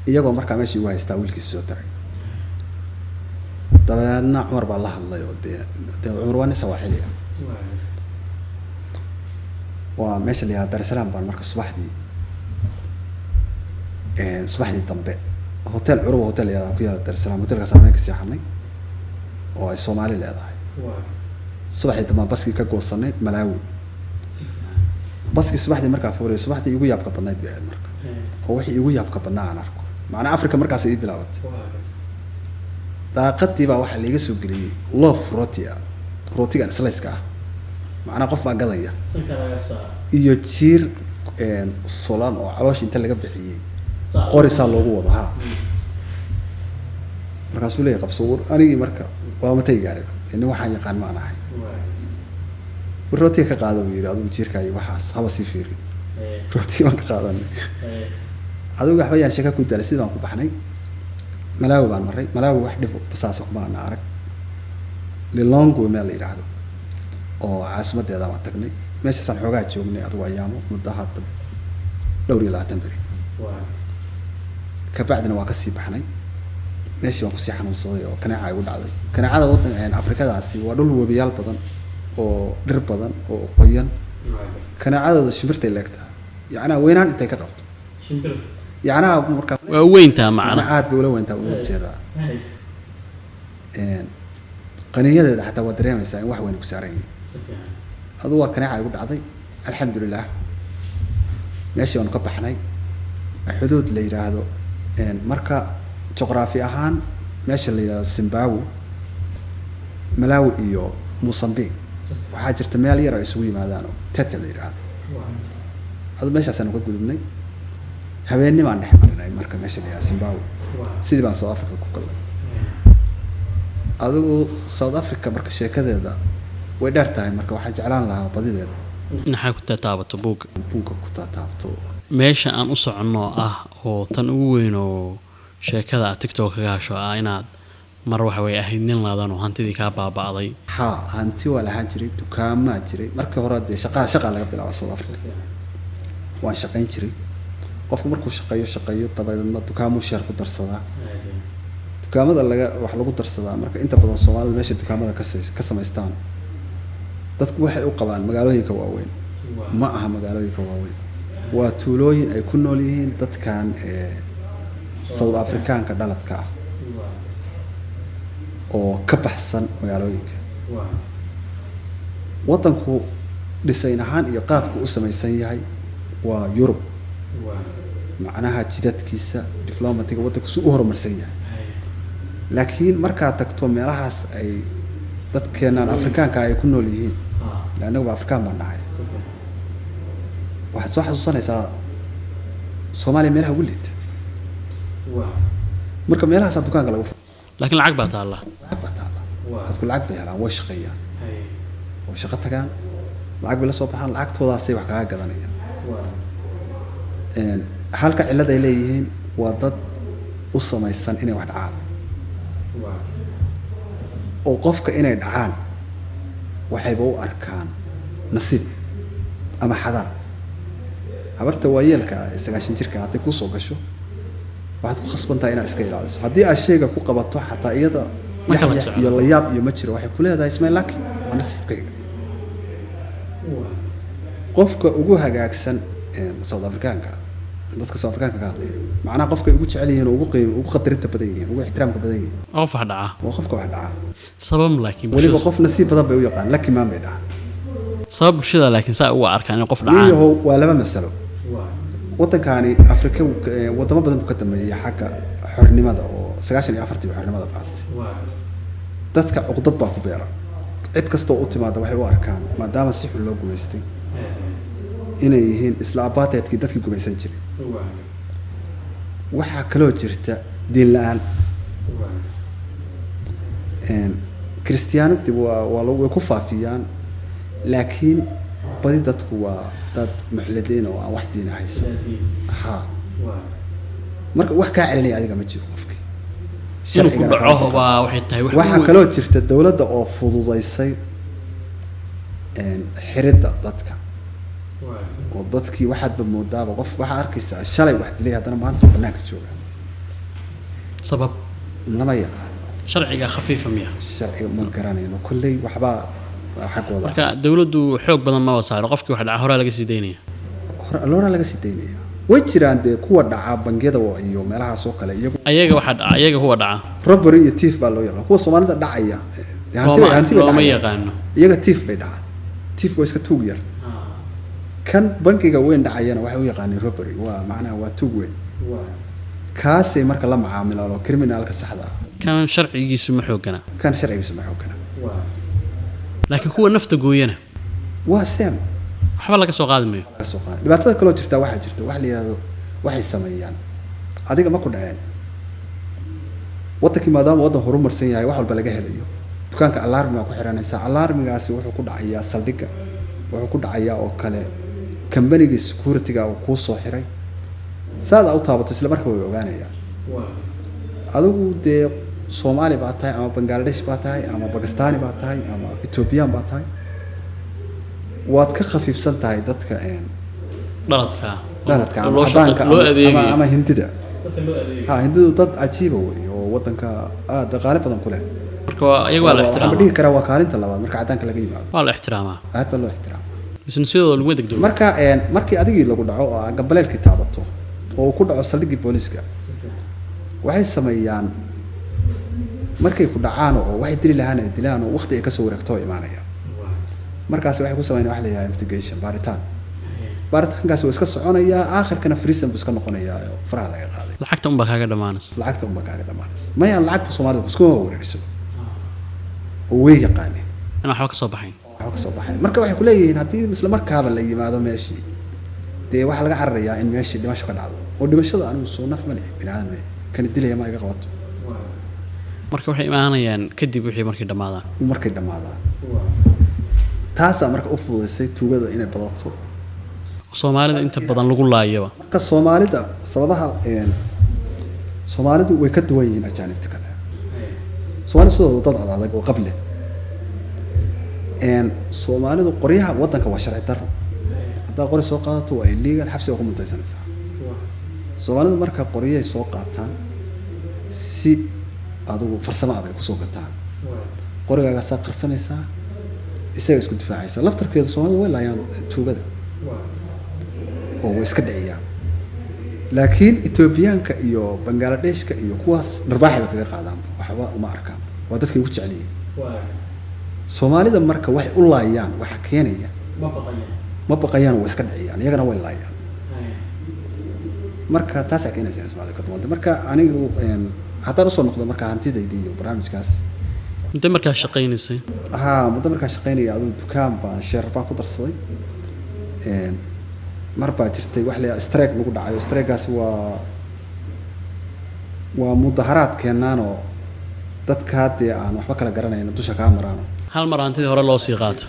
iyagoo markaa meeshii igu haystaa wiilkiisa soo tagay. Dabadeedna Cumar baa la hadlay oo dee Cumar waa nin Sawaaxili ah. Waa meesha la yihahda Dar es Salaam baan marka subaxdii dambe hotel Curuba, hotel la yihahda ku yaala Dar es Salaam, hotelkaas habeenka seexanay oo ay Soomaali leedahay. Subaxdii dambe aan baskii ka goosanay Malawi. Baskii subaxdii markaa fuuray, subaxdii igu yaabka badnayd bay ahayd marka, oo wixii igu yaabka badnaa aan arko, macnaa Africa markaas ii bilaabatay. Daaqadii baa waxaa laiga soo geliyey loaf roti ah, rootigan sliceka ah, macnaa qof baa gadaya, iyo jiir solan oo caloosha inta laga bixiyey qorisaa loogu wado. Ha, markaasuu leeyahy, "Qabso." War anigii marka waa matay gaariba, nin waxaan yaqaan ma aan ahay. "War rootiga ka qaado," buu yidhi, "adigu jiirka iyo waxaas haba sii fiirin." Rootigii baan ka qaadanay. Adigu waxba yaan sheeka ku daalay, sidii baan ku baxnay. Malawi baan maray. Malawi wax dhib basaasa kuma ana arag. Lilongwe meel la yidhaahdo oo caasimadeeda baan tagnay. Meeshaasaan xoogaa joognay, adigu ayaamo muddo hadda dhowr iyo 20 beri. Kabacdina waan kasii baxnay. Meeshii baan kusii xanuunsaday oo kaneeca igu dhacday. Kaneecada waddan Afrikadaasi waa dhul webiyaal badan oo dhir badan oo qoyan. Kaneecadooda shimbirtay leegtahay, yacnaa weynaan intay ka qabto, yacnaha markaa Waa weyntaa macna. Aad bay ula weyntaa ula jeedaa. Qaniinyadeeda xataa waa dareemaysaa in wax weyn ku saaran yihiin. Adigu waa kaneeca igu dhacday. Alxamdulilah, meeshii baanu ka baxnay. Xuduud la yidhaahdo, marka juqraafi ahaan meesha la yidhahdo Zimbabwe, Malawi iyo Mozambique, waxaa jirta meel yar ay isugu yimaadaan oo Tete la yidhaahdo. Adu meeshaasaanu ka gudubnay. Habeennimaan dhex marinay marka meesha la yidhahdo Zimbabwe. Sidii baan South Africa ku galnay. Adigu South Africa marka sheekadeeda way dheer tahay, marka waxaa jeclaan lahaa badideed Maxaa ku tataabato buugga? Buugga ku taataabto. Meesha aan u soconno ah oo tan ugu weyn oo sheekada aad TikTok kaga hasho ah, inaad mar waxa weye ahayd nin laadan oo hantidii kaa baaba'day. Ha, hanti waa lahaan jiray, dukaamaa jiray. Markii hore dee shaqaa laga bilaaba South Africa. Waan shaqayn jiray. Qofku markuu shaqeeyo shaqeeyo, dabadeedna dukaamuu share ku darsadaa. Dukaamada laga wax lagu darsadaa marka inta badan Soomaalida meesha dukaamada ka samaystaan, dadku waxay u qabaan magaalooyinka waaweyn. Ma aha magaalooyinka waaweyn, waa tuulooyin ay ku nool yihiin dadkan South Africaanka dhaladka ah oo ka baxsan magaalooyinka. Waddanku dhisayn ahaan iyo qaabku u samaysan yahay waa Yurub, macnaha jidadkiisa, development-iga waddanku si u horumarsan yahay. Laakiin markaad tagto meelahaas ay dadkeenaan Afrikaanka ay ku nool yihiin, ila annaguba Afrikaan baan nahay, waxaad soo xasuusanaysaa Soomaaliya meelaha ugu liita. Marka meelahaasaa dukaanka lagu Laakiin lacag baa taalla. Lacag baa taalla. Dadku lacag bay helaan, way shaqeeyaan, way shaqo tagaan, lacag bay la soo baxaan, lacagtoodaasay wax kaga gadanayaan. Halka cillad ay leeyihiin waa dad u samaysan inay wax dhacaan, oo qofka inay dhacaan waxayba u arkaan nasiib ama xadaan. Habarta waayeelka ah ee 90 jirka hadday kusoo gasho, waxaad ku khasban tahay inaad iska ilaaliso. Haddii aad shayga ku qabato xataa iyada Ma kala yaxyax jeclo. iyo layaab iyo ma jiro. Waxay ku leedahay, "Ismail lucky, waa nasiibkayga." Qofka ugu hagaagsan South Africaanka, dadka South Africaanka ka hadlaya, macnaha qofka ugu jecel yihiin oo ugu qiim, ugu qadarinta badan yihiin, ugu ixtiraamka badan yihiin, Qof wax dhaca. waa qofka wax dhaca. Sabab laakiin Weliba bulshada qof nasiib badan bay u yaqaan, lucky man bay dhahaan. Sabab bulshada laakiin saa uga arkaan in qof dhacaan? Niyahow, waa laba masalo. Waddankani Afrika wadamo badan buu ka dambeeyey xagga xornimada, oo 94-tii buu xornimada qaatay. Dadka cuqdad baa ku beera. Cid kastoo u timaada waxay u arkaan, maadaama si xun loo gumaystay, inay yihiin isla apartheidkii dadkii gumaysan jiray. Waxaa kaloo jirta diin la-aan. Christianity waa way ku faafiyaan, laakiin badi dadku waa dad muxlidiin oo aan wax diina haysan. Ha, marka wax kaa celinaya adiga ma jiro qofkii. Inuu ku Sharcigana kama dhaco baqan. Baa waxay tahay wax Waxaa weyn. kaloo jirta dowladda oo fududaysay xiridda dadka, oo dadkii waxaadba moodaaba qof waxaa arkaysaa shalay wax dilay, haddana maanta banaanka jooga. Sabab? Lama yaqaan. Sharciga khafiifa miya? Sharciga ma garanayno, kolley waxbaa xaggooda. Marka dowladdu xoog badan ma saaro, qofkii wax dhaca horaa laga sii daynaya. Horaa laga sii daynaya. Way jiraan dee kuwa dhaca bangiyada iyo meelahaas oo kale iyagu. Ayaga waxaa dhaca, ayaga kuwa dhaca. Robbery iyo thief baa loo yaqaan. Kuwa Soomaalida dhacaya dee hanti bay Looma hanti bay looma dhacayaan. yaqaano. Iyaga thief bay dhacaan, thief waa iska tuug yar. Kan bankiga weyn dhacayana waxay u yaqaaniin robbery, waa macnaha waa tuug weyn. Kaasay marka la macaamilaan oo criminalka saxda ah. Kan sharcigiisu ma xoogana. Kan sharcigiisu ma xoogana. Laakiin kuwa nafta gooyana? Waa same. Waxba laga soo qaadi mayo. Laga soo qaada. Dhibaatada kaloo jirtaa waxaa jirta wax la yidhahdo, waxay sameeyaan adiga ma ku dhaceen. Waddankii maadaama waddan horumarsan yahay, wax walba laga helayo, dukaanka alarm baa ku xiranaysaa. Alarmigaasi wuxuu ku dhacayaa saldhigga, wuxuu ku dhacayaa oo kale Kambanigii security-ga uu kuu soo xiray, saad u taabato isla markaa way ogaanayaan adigu dee Soomaali baa tahay ama Bangladesh baa tahay ama Bakistani baa tahay ama Ethiopian baa tahay. Waad ka khafiifsan tahay dadka dhaladka dhaladka ama loo cadaanka loo ama, adeegayo. Ama Hindida. Dadka loo adeegayo. Ha, Hindidu dad cajiiba wey oo wadanka aad dhaqaale badan ku leh. Marka waa iyaga waa la Waxaan ixtiraamaa. dhihi karaa waa kaalinta labaad marka cadaanka laga yimaado. Waa la ixtiraamaa. Aad baa loo ixtiraama. Businessyadooda laguma degdego. Marka markii adigii lagu dhaco oo aad gambaleelkii taabato oo uu ku dhaco saldhiggii booliska, waxay sameeyaan markay ku dhacaan oo waxay dili lahaan ay dilaan oo waqti ay kasoo wareegto oo imaanayaan, markaas waxay ku sameeyaan wax la yidhaha investigation, baaritaan. Baaritaankaasi waa iska soconayaa, aakhirkana prison buu iska noqonayaa oo faraha laga qaaday. Lacagta unbaa kaaga dhammaanaysa. Lacagta unbaa kaaga dhamaanaysa. Maya, lacagta Soomaalida iskuma wareeriso oo way yaqaaneen inaan waxba ka soo baxayn. Waxba ka soo baxay. Marka waxay kuleeyihiin haddii isla markaaba la yimaado meeshii, dee waxaa laga cararayaa in meeshii dhimasho ka dhacdo, oo dhimashada anigu soo naf ma leh, bini aadam leh, kani dilaya ma iga qabato. Marka waxay imaanayaan kadib wixii markay dhammaadaan. Markay dhammaadaan. Taasaa marka u fududaysay tuugada inay badato. Soomaalida inta badan lagu laayaba. Marka Soomaalida sababaha Soomaalidu way ka duwan yihiin ajaanibta kale. Soomaalidu sidooda dad adag oo qable. Soomaalidu qoryaha waddanka waa sharci darro. Haddaad qori soo qaadato waa illegal, xabsiga ku mutaysanaysaa. Soomaalidu marka qoryahay soo qaataan si adigu farsamo ah bay kusoo gataan. Qorigaagaasaa qarsanaysaa, isaga isku difaacaysa. Laftarkeedu Soomaalidu way laayaan tuugada oo way iska dhiciyaan, laakiin Etoobiyaanka iyo Bangaaladeshka iyo kuwaas dharbaaxi bay kaga qaadaan, waxba uma arkaan, waa dadkay ugu jecel yihiin. Soomaalida marka waxay u laayaan waxaa keenaya ma baqayaan, way iska dhiciyaan, iyagana way laayaan. Marka taasaa keenaysa in Soomaalida ka duwanta. Marka anigu haddaan usoo noqdo marka hantidaydii iyo barnaamijkaas. Muddo markaa shaqaynaysay? Haa, muddo markaa shaqaynaya aduu dukaan baan share baan ku darsaday. Mar baa jirtay wax la strike nagu dhacayo. Strike-gaasi waa mudaharaad keenaanoo dadka dee aan waxba kala garanayno dusha kaa maraano. Hal mar hantidii hore loo sii qaato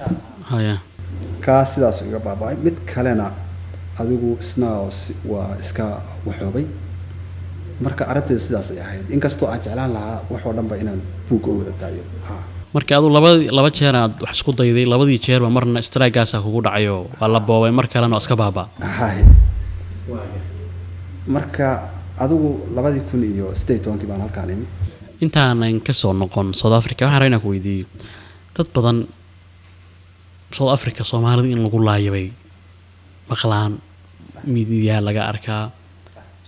haya. Kaa sidaas iga baaba'ay. Mid kalena adigu isna oo waa iska waxoobay. Marka arrinteedu sidaas ay ahayd, inkastoo aan jeclaan lahaa wax oo dhan ba inaan buugga u wada daayo, ha. Marka aduu labadii laba jeer aad wax isku dayday, labadii jeerba marna strike-gaasaa kugu dhacayo, waa la boobay, mar kalena waa iska baabaa. Hay, marka adigu 2018-kii baan halkaan imi. Intaanan kasoo noqon South Africa, waxaan rabaa inaan ku weydiiyo: dad badan South Africa Soomaalida in lagu laayabay maqlaan, midiyaa laga arkaa,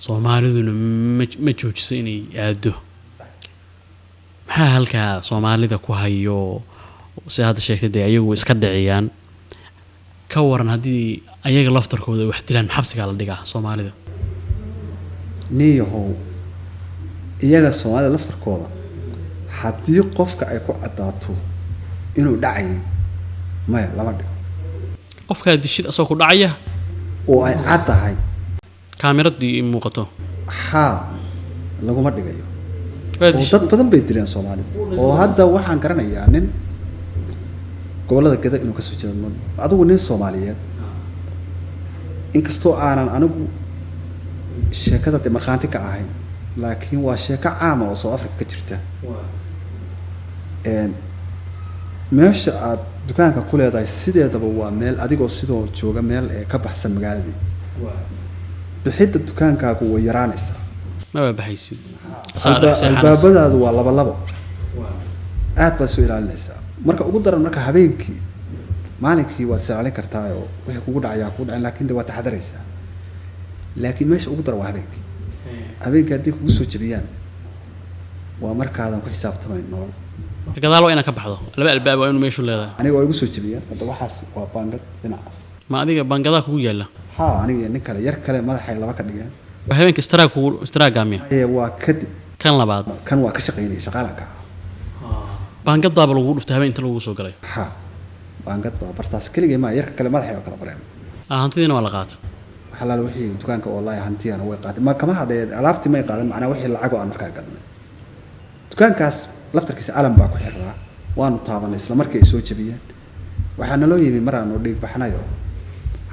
Soomaaliduna ma joojiso inay aado. Maxaa halkaa Soomaalida ku hayo? Si hadda sheegtay dee ayagu iska dhiciyaan, ka waran haddii ayaga laftarkooda ay wax dilaan, xabsigaa la dhigaa Soomaalida? Niyahow, iyaga Soomaalida laftarkooda haddii qofka ay ku caddaato inuu dhacayay, maya, lama dhigo. Qofkaa dishid asagoo ku dhacaya oo ay cad tahay, kaamiradii muuqato, haa, laguma dhigayo. Waa oo dishid. Dad badan bay dileen Soomaalida oo hadda waxaan garanayaa nin gobollada Gada inuu kasoo jeedo, adigu nin Soomaaliyeed, inkastoo aanan anigu sheekada dee markhaanti ka ahayn, laakiin waa sheeko caama oo South Africa ka jirta. Meesha aad dukaanka ku leedahay sideedaba waa meel adigoo sidoo jooga meel ee ka baxsan magaaladii, bixidda dukaankaagu way yaraanaysaa. Maba baxaysid. Asaa dhex seexanaysa. Albaabadaadu waa laba labo, aad baad soo ilaalinaysaa. Marka ugu daran marka habeenkii, maalinkii waad isilaalin kartaa oo wixii kugu dhacayaa kugu dhacin, laakiin de waa taxadaraysaa. Laakiin meesha ugu daran waa habeenkii. Habeenkii haddii kugu soo jebiyaan, waa markaadan ku xisaabtamayn nolol. Gadaal waa inaad ka baxdo, laba albaab waa inuu meeshu leedahay. Aniga waa igu soo jebiyaan. Hadda waxaas waa baangad dhinacaas. Ma adiga baangadaa kugu yaalla? Haa, aniga iyo nin kale, yar kale madaxay laba ka dhigeen. Waa habeenka strike kugu strike-gaa miya? Ee, waa kadib. Kan labaad. Kan waa ka shaqaynaya, shaqaalanka ah. Baangadaaba lagugu dhuftay habeen inta lagugu soo galay? Ha, baangad baa bartaas. Keligay maa, yarka kale madaxay oo kala bareen. Ah, hantidiina waa la qaatay. Xalaal wixii dukaanka oo laaya hantiyana way qaatay. Ma kama hadee alaabtii may qaadan, macnaa wixii lacag oo aan markaa gadnay. Dukaankaas laftarkiisa alam baa ku xiraa, waanu taabanay isla markii ay soo jebiyeen. Waxaa naloo yimi mar aanu dhiig baxnayo.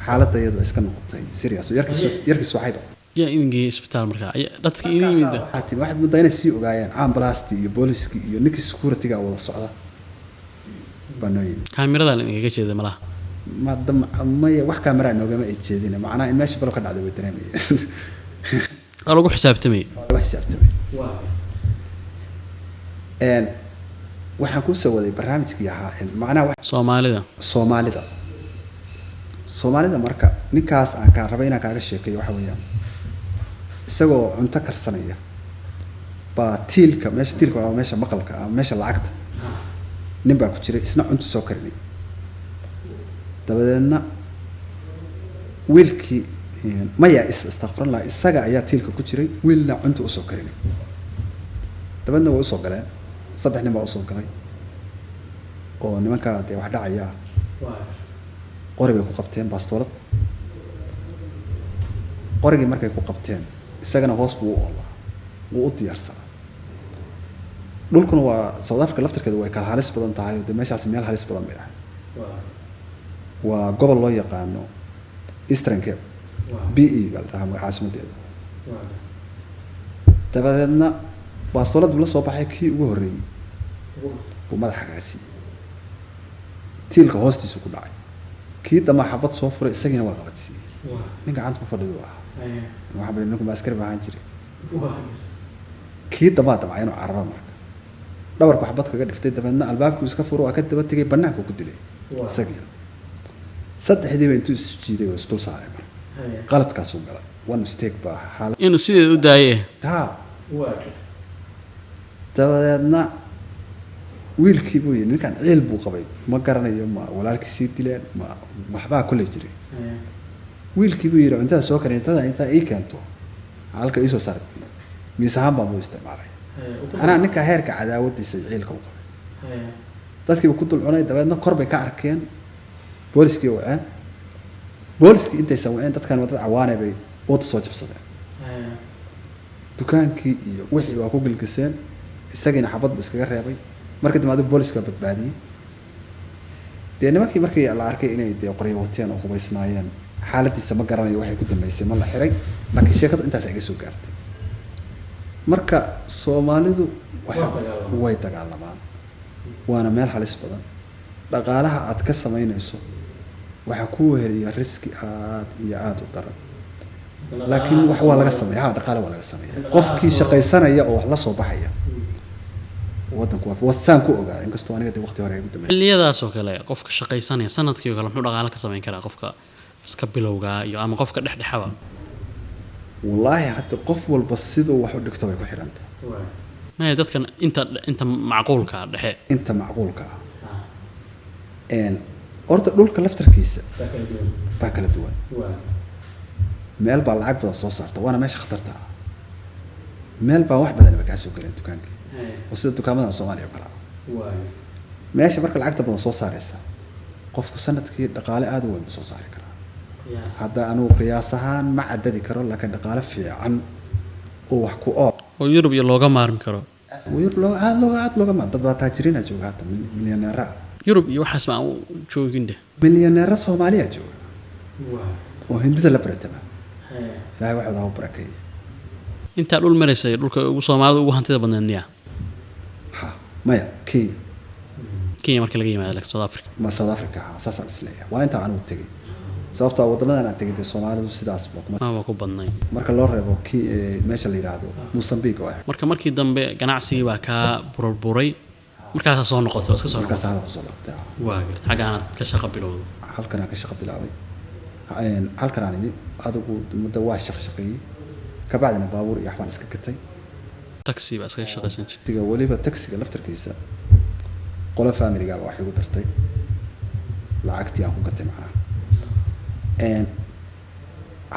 Xaaladda iyadu iska noqotay serious. Yarkii suuxayba. Yaa idin geeyey isbitaal markaa? Dadka idin yimid? Waxaad waxaad muddaa inay sii ogaayeen ambalaastii iyo booliskii iyo ninkii security-ga wada socda baa noo yimid. Kaamirada la idinkaga jeeda malaha. Maya, wax kaamera noogama ay jeedina. Macnaha in meesha balo ka dhacday way dareemayeen. Waa lagu xisaabtamayay. Waa xisaabtamay. Waxaan kusoo waday barnaamijkii ahaa macnaha Soomaalida. Soomaalida. Marka ninkaas aan kaa rabay inaan kaaga sheekeeyo waxa weeyaan, isagoo cunto karsanaya baa till-ka, meesha till-ka waa meesha maqalka ama meesha lacagta, nin baa ku jiray, isna cunto soo karinay. Dabadeedna wiilkii, maya, istakfirullah, isaga ayaa till-ka ku jiray, wiilna cunto usoo karinay. Dabadeedna way usoo galeen, saddex nin baa usoo galay oo nimankaa dee wax dhacaya. Qori bay ku qabteen, bastoolad. Qorigii markay ku qabteen, isagana hoos buu u oolaa, wuu u diyaarsanaa. Dhulkuna waa South Africa laftarkeedu way kala halis badan tahay oo dee meeshaasi meel halis badan bay ahay. Waa gobol loo yaqaano Eastern Cape, PE baa la dhahaa magaca caasimadeeda. Dabadeedna bastoolad buu la soo baxay, kii ugu horreeyey buu madaxa kaga siiyey, till-ka hoostiisu ku dhacay. Kii dambaa xabad soo furay, isagiina waa qabadsiiyey. Nin gacanta ku fadhidu ahaa. Waxa bay ninku ma askari baa ahaan jiray. Kii dambaa damcay inuu cararo, marka dhabarku xabad kaga dhiftay. Dabeedna albaabkuu iska furo, waa ka daba tegay, banaanku ku dilay isagiina. Saddexdiiba intuu isu jiiday waa isdul saaray. Marka qaladkaasuu galay, one mistake baa xaalad Inuu sideeda u daaye. Ha, dabadeedna wiilkii buu yidhi, ninkan ciil buu qabay, ma garanayo ma walaalkii sii dileen ma waxbaa kolley jiray. Wiilkii buu yidhi, cuntada soo karin, intada intaa ii keento halka iisoo saar, miis ahaan baan buu isticmaalay. Anaa ninka heerka cadaawadiisa iyo ciilka u qabay, dadkiiba ku dul cunay. Dabeedna kor bay ka arkeen, booliskii waceen. Booliskii intaysan waceen, dadkan waa dad cawaane, bay wada soo jabsadeen dukaankii iyo wixii, waa ku gilgiseen. Isagiina xabad buu iskaga reebay. Marka dambe adigu booliska waa badbaadiyey. Dee nimankii markii la arkay inay dee qoryo wateen oo hubaysnaayeen, xaaladiisa ma garanayo waxay ku dambeysay, ma la xiray, laakiin sheekadu intaas iga soo gaartay. Marka Soomaalidu waxa way dagaalamaan, waana meel halis badan. Dhaqaalaha aad ka samaynayso waxaa ku weheliya risk-i aad iyo aada u daran, laakiin wax waa laga sameeya. Ha, dhaqaale waa laga sameeya qofkii shaqaysanaya oo wax la soo baxaya. Wadanku waa saan ku ogaa, inkastoo aniga dee waqti hore ay ugu dambeysay. Xilliyadaas oo kale qofka shaqaysanaya sanadkii oo kale muxuu dhaqaale ka samayn karaa, qofka iska bilowgaa iyo ama qofka dhexdhexaba? Wallaahi hadda qof walba siduu wax u dhigto bay ku xiran tahay. Maya, dadkan inta macquulka dhexe. Inta macquulka ah, horta dhulka laftarkiisa baa kala duwan. Meel baa lacag badan soo saarta, waana meesha khatarta ah. Meel baa wax badan ba kaa soo galeen dukaankii, oo sida dukaamadan Soomaaliya oo kale ah. Meesha marka lacagta badan soo saaraysa, qofku sanadkii dhaqaale aada u weyn buu soo saari karaa. Hadda anugu qiyaas ahaan ma cadadi karo, laakiin dhaqaale fiican oo wax ku ool oo Yurub iyo looga maarmi karo. Yurub looga aad looga maar. Dad baa taajiriina jooga hadda, milyaneera ah. Yurub iyo waxaas ma aan u joogin dheh. Milyaneera Soomaaliya jooga oo Hindida la baratama. Ilaahay waxooda ha u barakeeye. Intaa dhul maraysay, dhulka ugu Soomaalida ugu hantida badneed miyaa? Ha, maya, Kenya. Kenya marka laga yimaado, laakiin South Africa. Ma South Africa, ha, saasaan isleeyahay. Waa intaa anigu tegey, sababtoo ah waddamadan aan tegey dee Soomaalidu sidaas ba kuma maba ku badnayn. Marka loo reebo meesha la yidhaahdo Mozambique oo ah. Marka markii dambe ganacsigii baa kaa burburay, markaasaa soo noqotay, waa iska soo Markaas noqotay. Halka kusoo laabtay. Waa garta, xaggaanaad ka shaqo bilowdo. Halkan aan ka shaqo bilaabay. Halkan aan imi, adigu muddo waa shaqeeyey, kabacdina baabuur iyo waxbaan iska gatay. Taxi baa iskaga shaqaysan jirtay. Taxiga, weliba taxiga laftarkiisa qolo familigaaba wax igu dartay lacagtii aan ku gatay. Macnaha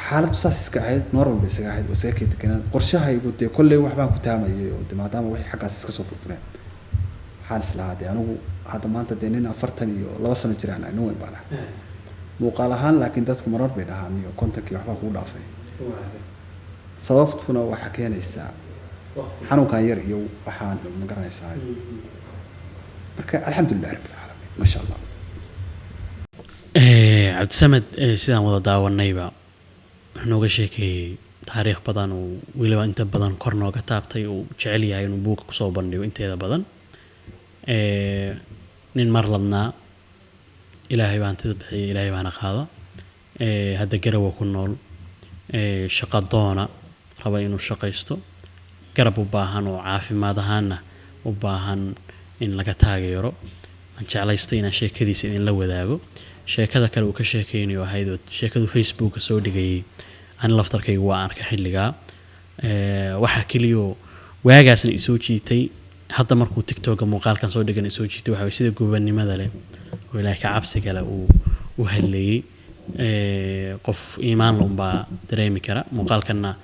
xaaladdu saas iska ahayd, normal bay isaga ahayd, waa isaga kii deganaa. Qorshahaygu dee kolley waxbaan ku taamayay oo de maadaama wixii xaggaas iska soo burbureen, waxaan islahaa dee anigu hadda maanta dee nin 42 sano jiraan ahay, nin weyn baan ahay muuqaal ahaan, laakiin dadku marar bay dhahaan iyo 50-kii waxbaa kugu dhaafay. Sababtuna waxaa keenaysaa xanuunkan yar iyo waxaan ma garanaysaa. Marka alxamdulilah rabbil caalamiin, maasha Allah. Cabdisamed, sidaan wada daawanayba, wuxuu nooga sheekeeyey taariikh badan uu weliba inta badan kor nooga taabtay, uu jecel yahay inuu buugga kusoo bandhigo inteeda badan. Nin mar ladnaa, Ilaahay baan hantida bixiyay, Ilaahay baana qaada. Hadda Garawa ku nool, shaqo doona, raba inuu shaqaysto, garab u baahan oo caafimaad ahaanna u baahan in laga taageero, aan jeclaystay inaan sheekadiisa idinla wadaago. Sheekada kale uu ka sheekeynayo ahayd oo sheekadu Facebooka soo dhigayay, ani laftarkaygu waa arkay xilligaa. Waxaa keliyoo waagaasna isoo jiitay, hadda markuu TikToka muuqaalkan soo dhigan isoo jiitay, waxa waye sida gobannimada leh oo Ilaahay ka cabsiga leh uu u hadlayay. Qof iimaan leh unbaa dareemi kara. Muuqaalkanna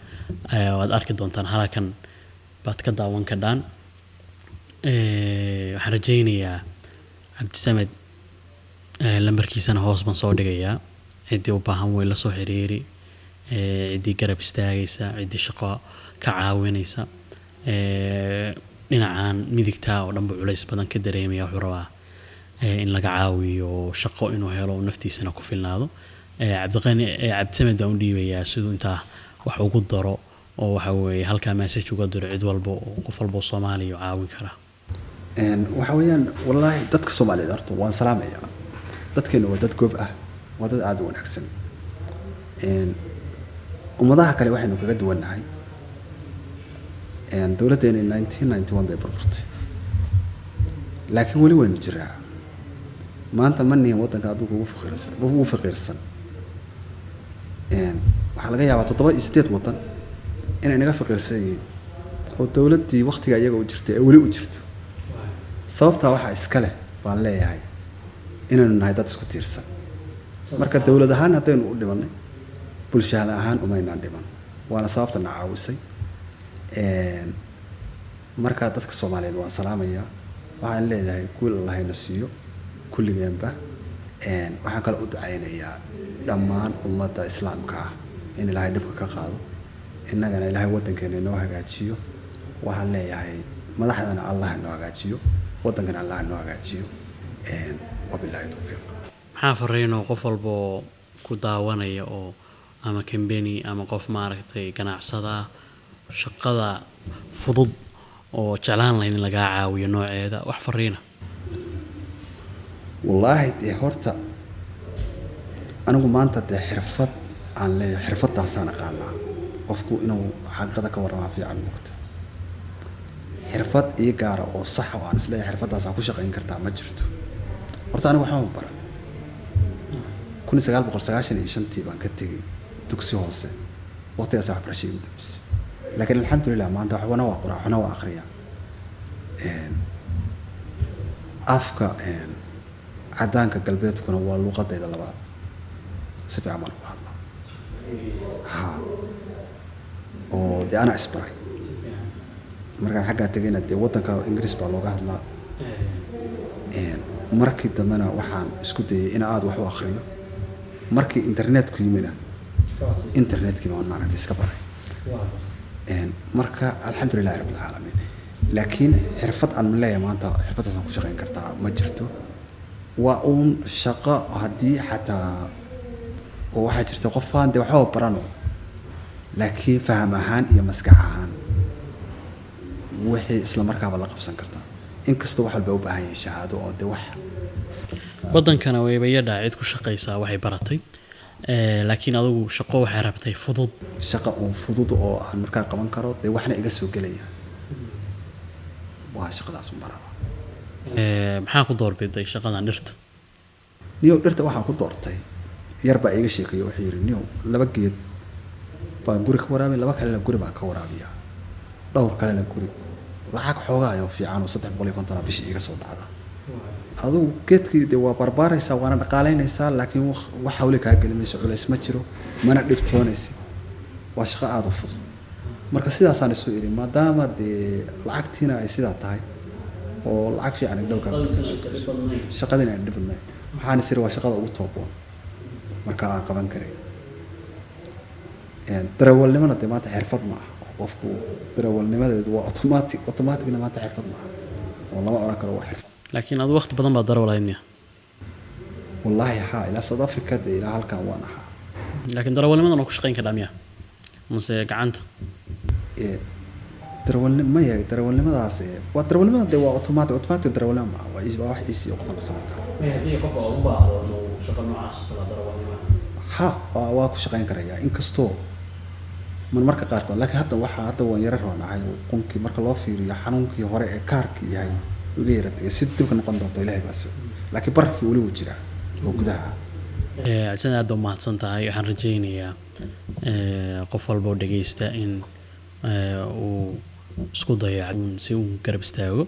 waad arki doontaan, halkan baad ka daawan kadhaan. Waxaan rajaynayaa Cabdisamed, lambarkiisana hoos baan soo dhigayaa, ciddii u baahan way la soo xiriiri, ciddii garab istaagaysa, ciddii shaqo ka caawinaysa. Dhinacan midigta oo dhan buu culays badan ka dareemaya, wuxuu rabaa in laga caawiyo shaqo inuu helo, naftiisana ku filnaado. Cabdiqani, Cabdisamed baan u dhiibayaa siduu intaa wax ugu daro oo waxa weeye halkaa message uga diro cid walba oo qof walba oo Soomaaliya oo caawin kara. Waxa weeyaan, wallaahi dadka Soomaaliyeed horta waan salaamaya. Dadkeena waa dad goob ah, waa dad aada u wanaagsan. Ummadaha kale waxaynu kaga duwannahay, dowladdeena 1991 bay burburtay, laakiin weli waynu jiraa. Maanta ma nihin waddanka adduunka ugu faqiirsan, ugu faqiirsan. Waxaa laga yaabaa 7 iyo 8 waddan inay naga faqiirsan yihiin oo dowladdii waktiga iyaga u jirtay ee weli u jirto. Sababtaa waxaa iska leh baan leeyahay inaynu nahay dad isku tiirsan. Marka dowlad ahaan haddaynu u dhimanay, bulshahan ahaan umaynaan dhiman, waana sababta na caawisay. Marka dadka Soomaaliyeed waan salaamayaa, waxaan leeyahay guul Allahayna siiyo kulligeenba. Waxaan kale u ducaynayaa dhammaan ummadda Islaamka ah in Ilaahay dhibka ka qaado, innagana Ilaahay waddankeena inoo hagaajiyo. Waxaan leeyahay madaxdana Allah inoo hagaajiyo, waddankana Allah inoo hagaajiyo. Wabilaahi towfiiq. Maxaa fariinoo qof walba oo ku daawanaya oo ama company ama qof maaragtay ganacsada ah, shaqada fudud oo jeclaan lahayd in lagaa caawiyo nooceeda, wax fariina? Wallaahi dee horta anigu maanta dee xirfad aan leeyahay, xirfadaasaan aqaanaa. Qofku inuu xaqiiqada ka warramaa fiican moogta. Xirfad ii gaara oo saxa oo aan isleeyahay xirfadaasaa ku shaqayn kartaa ma jirto. Horta anigu waxba ma baran. 1995-tii baan ka tegey dugsi hoose, waqtigaas waxbarashay igu dambeysay. Laakiin alxamdulilah maanta waxbana waa qoraa, waxna waa akhriyaa. Afka cadaanka galbeedkuna waa luqadayda labaad, si fiican baan uga hadlaa. Ha, oo dee anaa isbaray markaan xaggaa tegayna, dee waddanka Ingiriis baa looga hadlaa. Markii dambena waxaan isku dayay in aada wax u akriyo. Markii internetku yimina, internetkii baan maaragtay iska baray. Marka alxamdulilahi rabbil caalamiin. Laakiin xirfad aan leeyahay maanta xirfaddaasaan ku shaqayn kartaa ma jirto. Waa uun shaqo haddii xataa oo waxaa jirta qofaan dee waxbaba barano, laakiin faham ahaan iyo maskax ahaan wixii isla markaaba la qabsan karta, inkastoo wax walba u baahan yahay shahaado oo dee wax. Waddankana wayba yadhaa cid ku shaqaysaa waxay baratay. Laakiin adigu shaqo waxay rabtay fudud. Shaqa uun fudud oo aan markaa qaban karo, dee waxna iga soo gelaya, waa shaqadaas un baraba. Maxaa ku doorbiday shaqadan dhirta? Niyow, dhirta waxaan ku doortay, yar baa iiga sheekeeyo. Wuxuu yidhi, niyow, laba geed baan guri ka waraabiya, laba kalena guri baan ka waraabiyaa, dhowr kalena guri. Lacag xoogaayo fiican oo 350 bishii iiga soo dhacda. Adigu geedkii dee waa barbaaraysaa, waana dhaqaalaynaysaa, laakiin wax hawle kaa geli mayso, culays ma jiro, mana dhibtoonaysid. Waa shaqo aada u fudud. Marka sidaasaan isu idhi, maadaama dee lacagtiina ay sidaa tahay oo lacag fiican ay dhowrkaa, shaqadiina ay dhib badnayn, waxaan is iri waa shaqada ugu tooboon marka aan qaban karay. Darawalnimona dee maanta xirfad ma aha oo qofku darawalnimadeedu waa automatic, automaticna maanta xirfad ma aha oo lama oran karo waa xirfad. Laakiin adu waqti badan baad darawal ahayd miya? Wallaahi haa, ilaa South Africa dee, ilaa halkan waan ahaa. Laakiin darawalnimadan oo ku shaqayn kardhaa miya mase gacanta? Darawalni maya, darawalnimadaas waa darawalnimada dee, waa automatic darawalnimo ma waa waa wax easy oo qof walba samayn karo. Maya, haddii qof oo u baahdo inuu shaqo noocaas oo kale darawalnimada. Ha, waa ku shaqayn karaya, inkastoo marmarka qaarkood, laakiin hadda waxaa hadda waan yara roonahay oo qunkii marka loo fiiriyo xanuunkii hore ee kaarkii yahay iga yara tegay. Si dibka noqon doonto Ilaahay baas, laakiin bararkii weli wuu jiraa oo gudaha ah. Cabdisamed, aad baa umahadsan tahay. Waxaan rajaynayaa qof walba oo dhegeysta in uu isku dayo si uu garab istaago.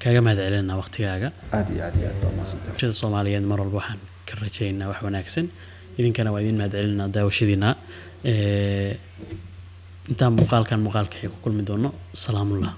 Kaaga mahad celinaa waqtigaaga. Aad iyo aad iyo aad baa umahadsantahay. Bulshada Soomaaliyeed mar walba waxaan ka rajaynaa wax wanaagsan. Idinkana waa idin mahad celinaa daawashadiina. Intaan muuqaalkan muuqaalka ku kulmi doono, salaamullah.